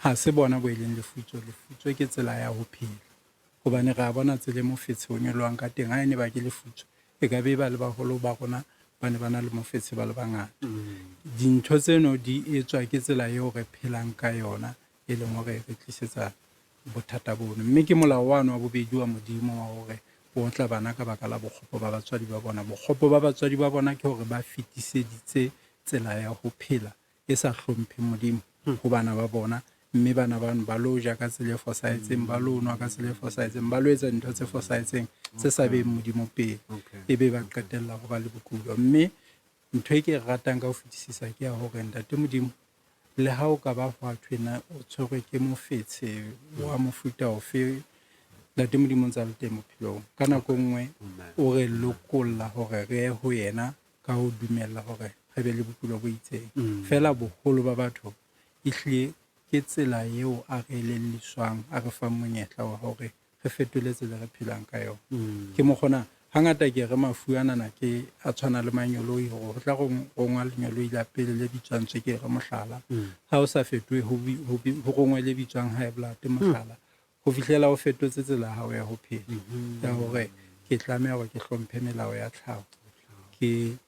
ha se bona bo e leng lefutso. Lefutso ke tsela ya ho phela. Hobane re a bona tsela e mofetshe o nyolohang ka teng. Ha e ne ba ke lefutso, e ka be e ba le baholo ba rona ba ne ba na le mofetshe ba le bangata. Dintho tseno di etswa ke tsela eo re phelang ka yona, e leng hore re tlisetsa bothata bono. Mme ke molao wano wa bobedi wa Modimo wa hore o otla bana ka baka la bokgopo ba batswadi ba bona. Bokgopo ba batswadi ba bona ke hore ba fetiseditse tsela ya ho phela e sa hlompheng Modimo ho bana ba bona, mme bana bano ba lo ja ka tsela e fosahetseng, ba lo nwa ka tsela e fosahetseng, ba lo etsa dintho tse fosahetseng tse sa beng Modimo pele, ebe ba qetella ho ba le bokulo. Mme ntho e ke e ratang ka ho fetisisa ke ya hore Ntate Modimo, le ha o ka ba hwa thwe na o tshwerwe ke mofetshe wa mofuta ofe, Ntate Modimo o ntse a le teng bophelong. Ka nako e nngwe o re lokolla hore re ye ho yena ka ho dumella hore re be le bokulo bo itseng. Feela boholo ba batho ehlile ke tsela eo a re elelliswang, a re fang monyetla wa hore re fetole tsela re phelang ka yona. Ke mokgona hangata ke re mafu anana ke a tshwana le manyoloi, hore ho tla rongwa lenyoloi la pele le bitswang tswekere mohlala. Ha o sa fetohe ho rongwe le bitswang high blood mohlala, ho fihlela o fetotse tsela ya hao ya ho phela, ya hore ke tlameha hore ke hlomphe melao ya tlhaho, ke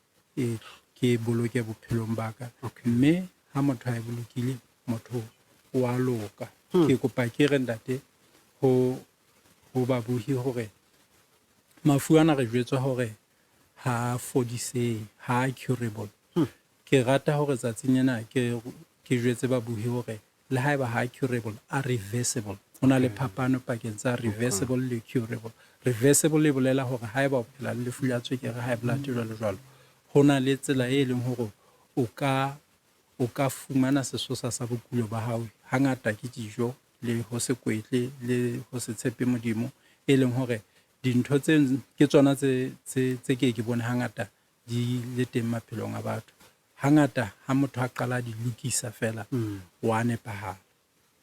ke boloke bophelong ba ka. Mme ha motho a e bolokile, motho o a loka. Ke kopa ke re ntate ho ho babohi hore Mafu ana re jwetswa hore ha a fodisehe, ha a curable. Ke rata hore tsatsing lena ke jwetse babohi hore le haeba ha a curable, a reversible. Ho na le phapano pakeng tsa reversible le curable. Reversible e bolela hore haeba o phela le lefu la tswekere, high blood jwalo jwalo, ho na le tsela e leng hore o ka fumana sesosa sa bokulo ba hao. Hangata ke dijo le ho se kwetle le ho se tshepe Modimo, e leng hore dintho tse ke tsona tse ke bone hangata di le teng maphelong a batho. Hangata ha motho a qala di lokisa fela, wa nepahala.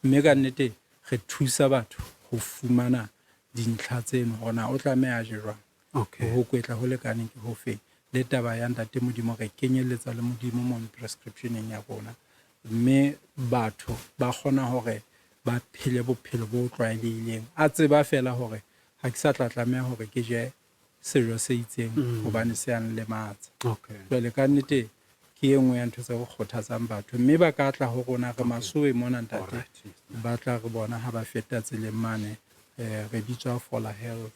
Mme ka nnete re thusa batho ho fumana dintlha tseno hore na o tlameha a je jwang, ho kwetla ho lekaneng ke ho feng. Le taba ya Ntate Modimo re kenyelletsa le Modimo mo prescription-eng ya rona, mme batho ba kgona hore ba phele bophelo bo tlwaelehileng. A tseba fela hore ha ke sa tla tlameha hore ke je sejo se itseng hobane se a nlematsa. Jwale ka nnete ke e nngwe ya ntho tse re kgothatsang batho, mme ba ka tla ho rona re masowe mona ntate, ba tla re bona ha ba feta tseleng mane. Re bitswa Fola Health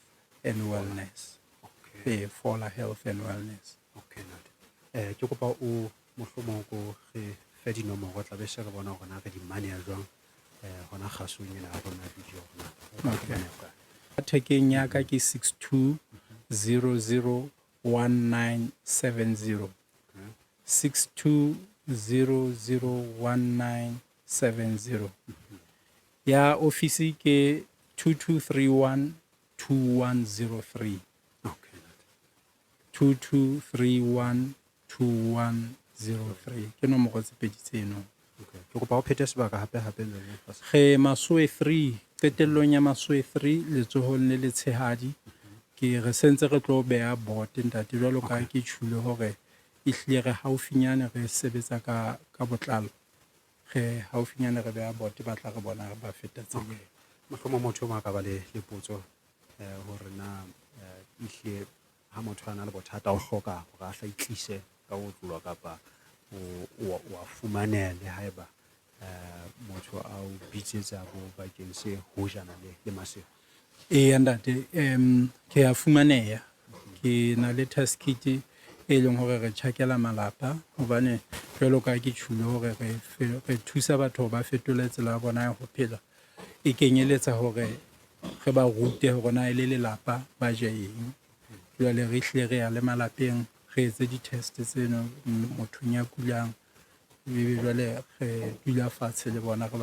and Wellness. Fola Health and Wellness. Okay, ntate. Ke kopa o mohlomong ko re fe dinomoro, tla be se re bona hore na re di maneha jwang hona kgasong ena ya rona video rona. Okay. Thekeng ya ka ke 62001970. 62001970. Ya ofisi ke 22312103. Okay. 22312103. Ke nomoro tse pedi tseno. Okay. Ke kopa o phete sebaka hape hape ntate. Re Masowe 3, qetellong ya Masowe 3 letsohong le letshehadi. Ke re sentse re tlo beha board ntate, jwalo ka ke tjhule hore ehlile re haufinyane re sebetsa ka botlalo. Re haufinyane re beha board, ba tla re bona ba feta tseleng. Mohlomong motho o mong a ka ba le potso hore na ehlile ha motho a na le bothata o hloka hore a hla itlise ka ho otloloha kapa o a fumaneha le haeba motho a o bitsetsa bo bakeng se hojana le Maseru. Eya ntate, ke a fumaneha. Ke na le test kit e leng hore re tjhakela malapa, hobane jwalo ka ke tjhule hore re thusa batho hore ba fetole tsela ya bona ya ho phela. E kenyeletsa hore re ba rute hore na e le lelapa ba je eng. Jwale re hlile re ya le malapeng, re etse di-test tseno mothong ya kulang, ebe jwale re dula fatshe le bona re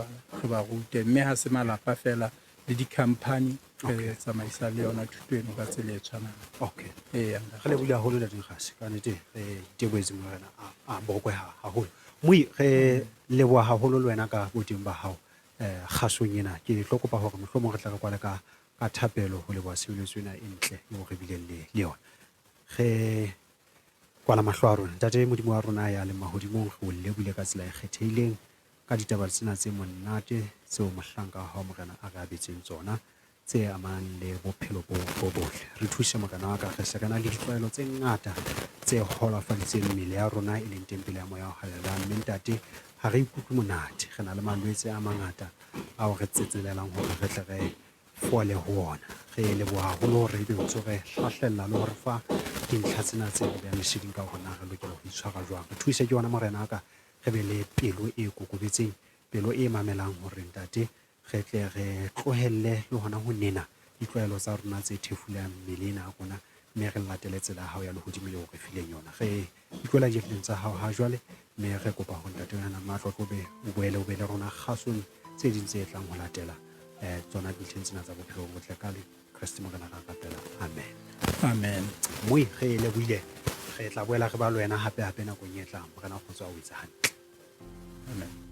ba rute. Mme ha se malapa fela, le di-company re tsamaisa le yona thuto eno ka tsela e tshwanang. Okay. Eya. Re lebohile haholo ntate Nkgase, ka nnete re itebohetse Morena a bokwe haholo. Moi re leboha haholo le wena ka boteng ba hao kgasong ena. Ke tlo kopa hore mohlomong re tla re kwale ka thapelo ho leboha tshebeletso ena e ntle eo re bileng le yona. Re kwala mahlo a rona. Ntate Modimo wa rona ya leng mahodimong, re o lebohile ka tsela e kgethehileng ka ditaba tsena tse monate tseo mohlanka wa hao Morena a re abetseng tsona tse amanang le bophelo bo botle. Re thuse Morena wa ka, re se re na le ditlwaelo tse ngata tse holofaditseng mmele ya rona e leng tempele ya Moya o Halalelang. Mme ntate, ha re ikutlwe monate, re na le malwetse a mangata ao re tsetselelang hore re tle re fole ho ona. Re leboha haholo hore ebe o ntso re hlahlella le hore fa dintlha tsena tse re behang leseding ka hore na re lokela ho itshwara jwang. Re thuse ke yona Morena wa ka, re be le pelo e kokobetseng, pelo e mamelang hore ntate re tle re tlohelle le hona ho nena ditlwaelo tsa rona tse thefulang mmele ena ya rona, mme re latele tsela ya hao ya lehodimo eo re fileng yona. Re itlwela diatleng tsa hao ha jwale, mme re kopa hore ntate wena Matlotlo o boele o be le rona kgasong tse ding tse tlang ho latela tsona dintlheng tsena tsa bophelo bo botle ka le Kreste Morena ra rapela. Amen. Amen. Moi re lebohile, re tla boela re ba le wena hape hape nakong e tlang. Morena kgotso a o etse hantle. Amen.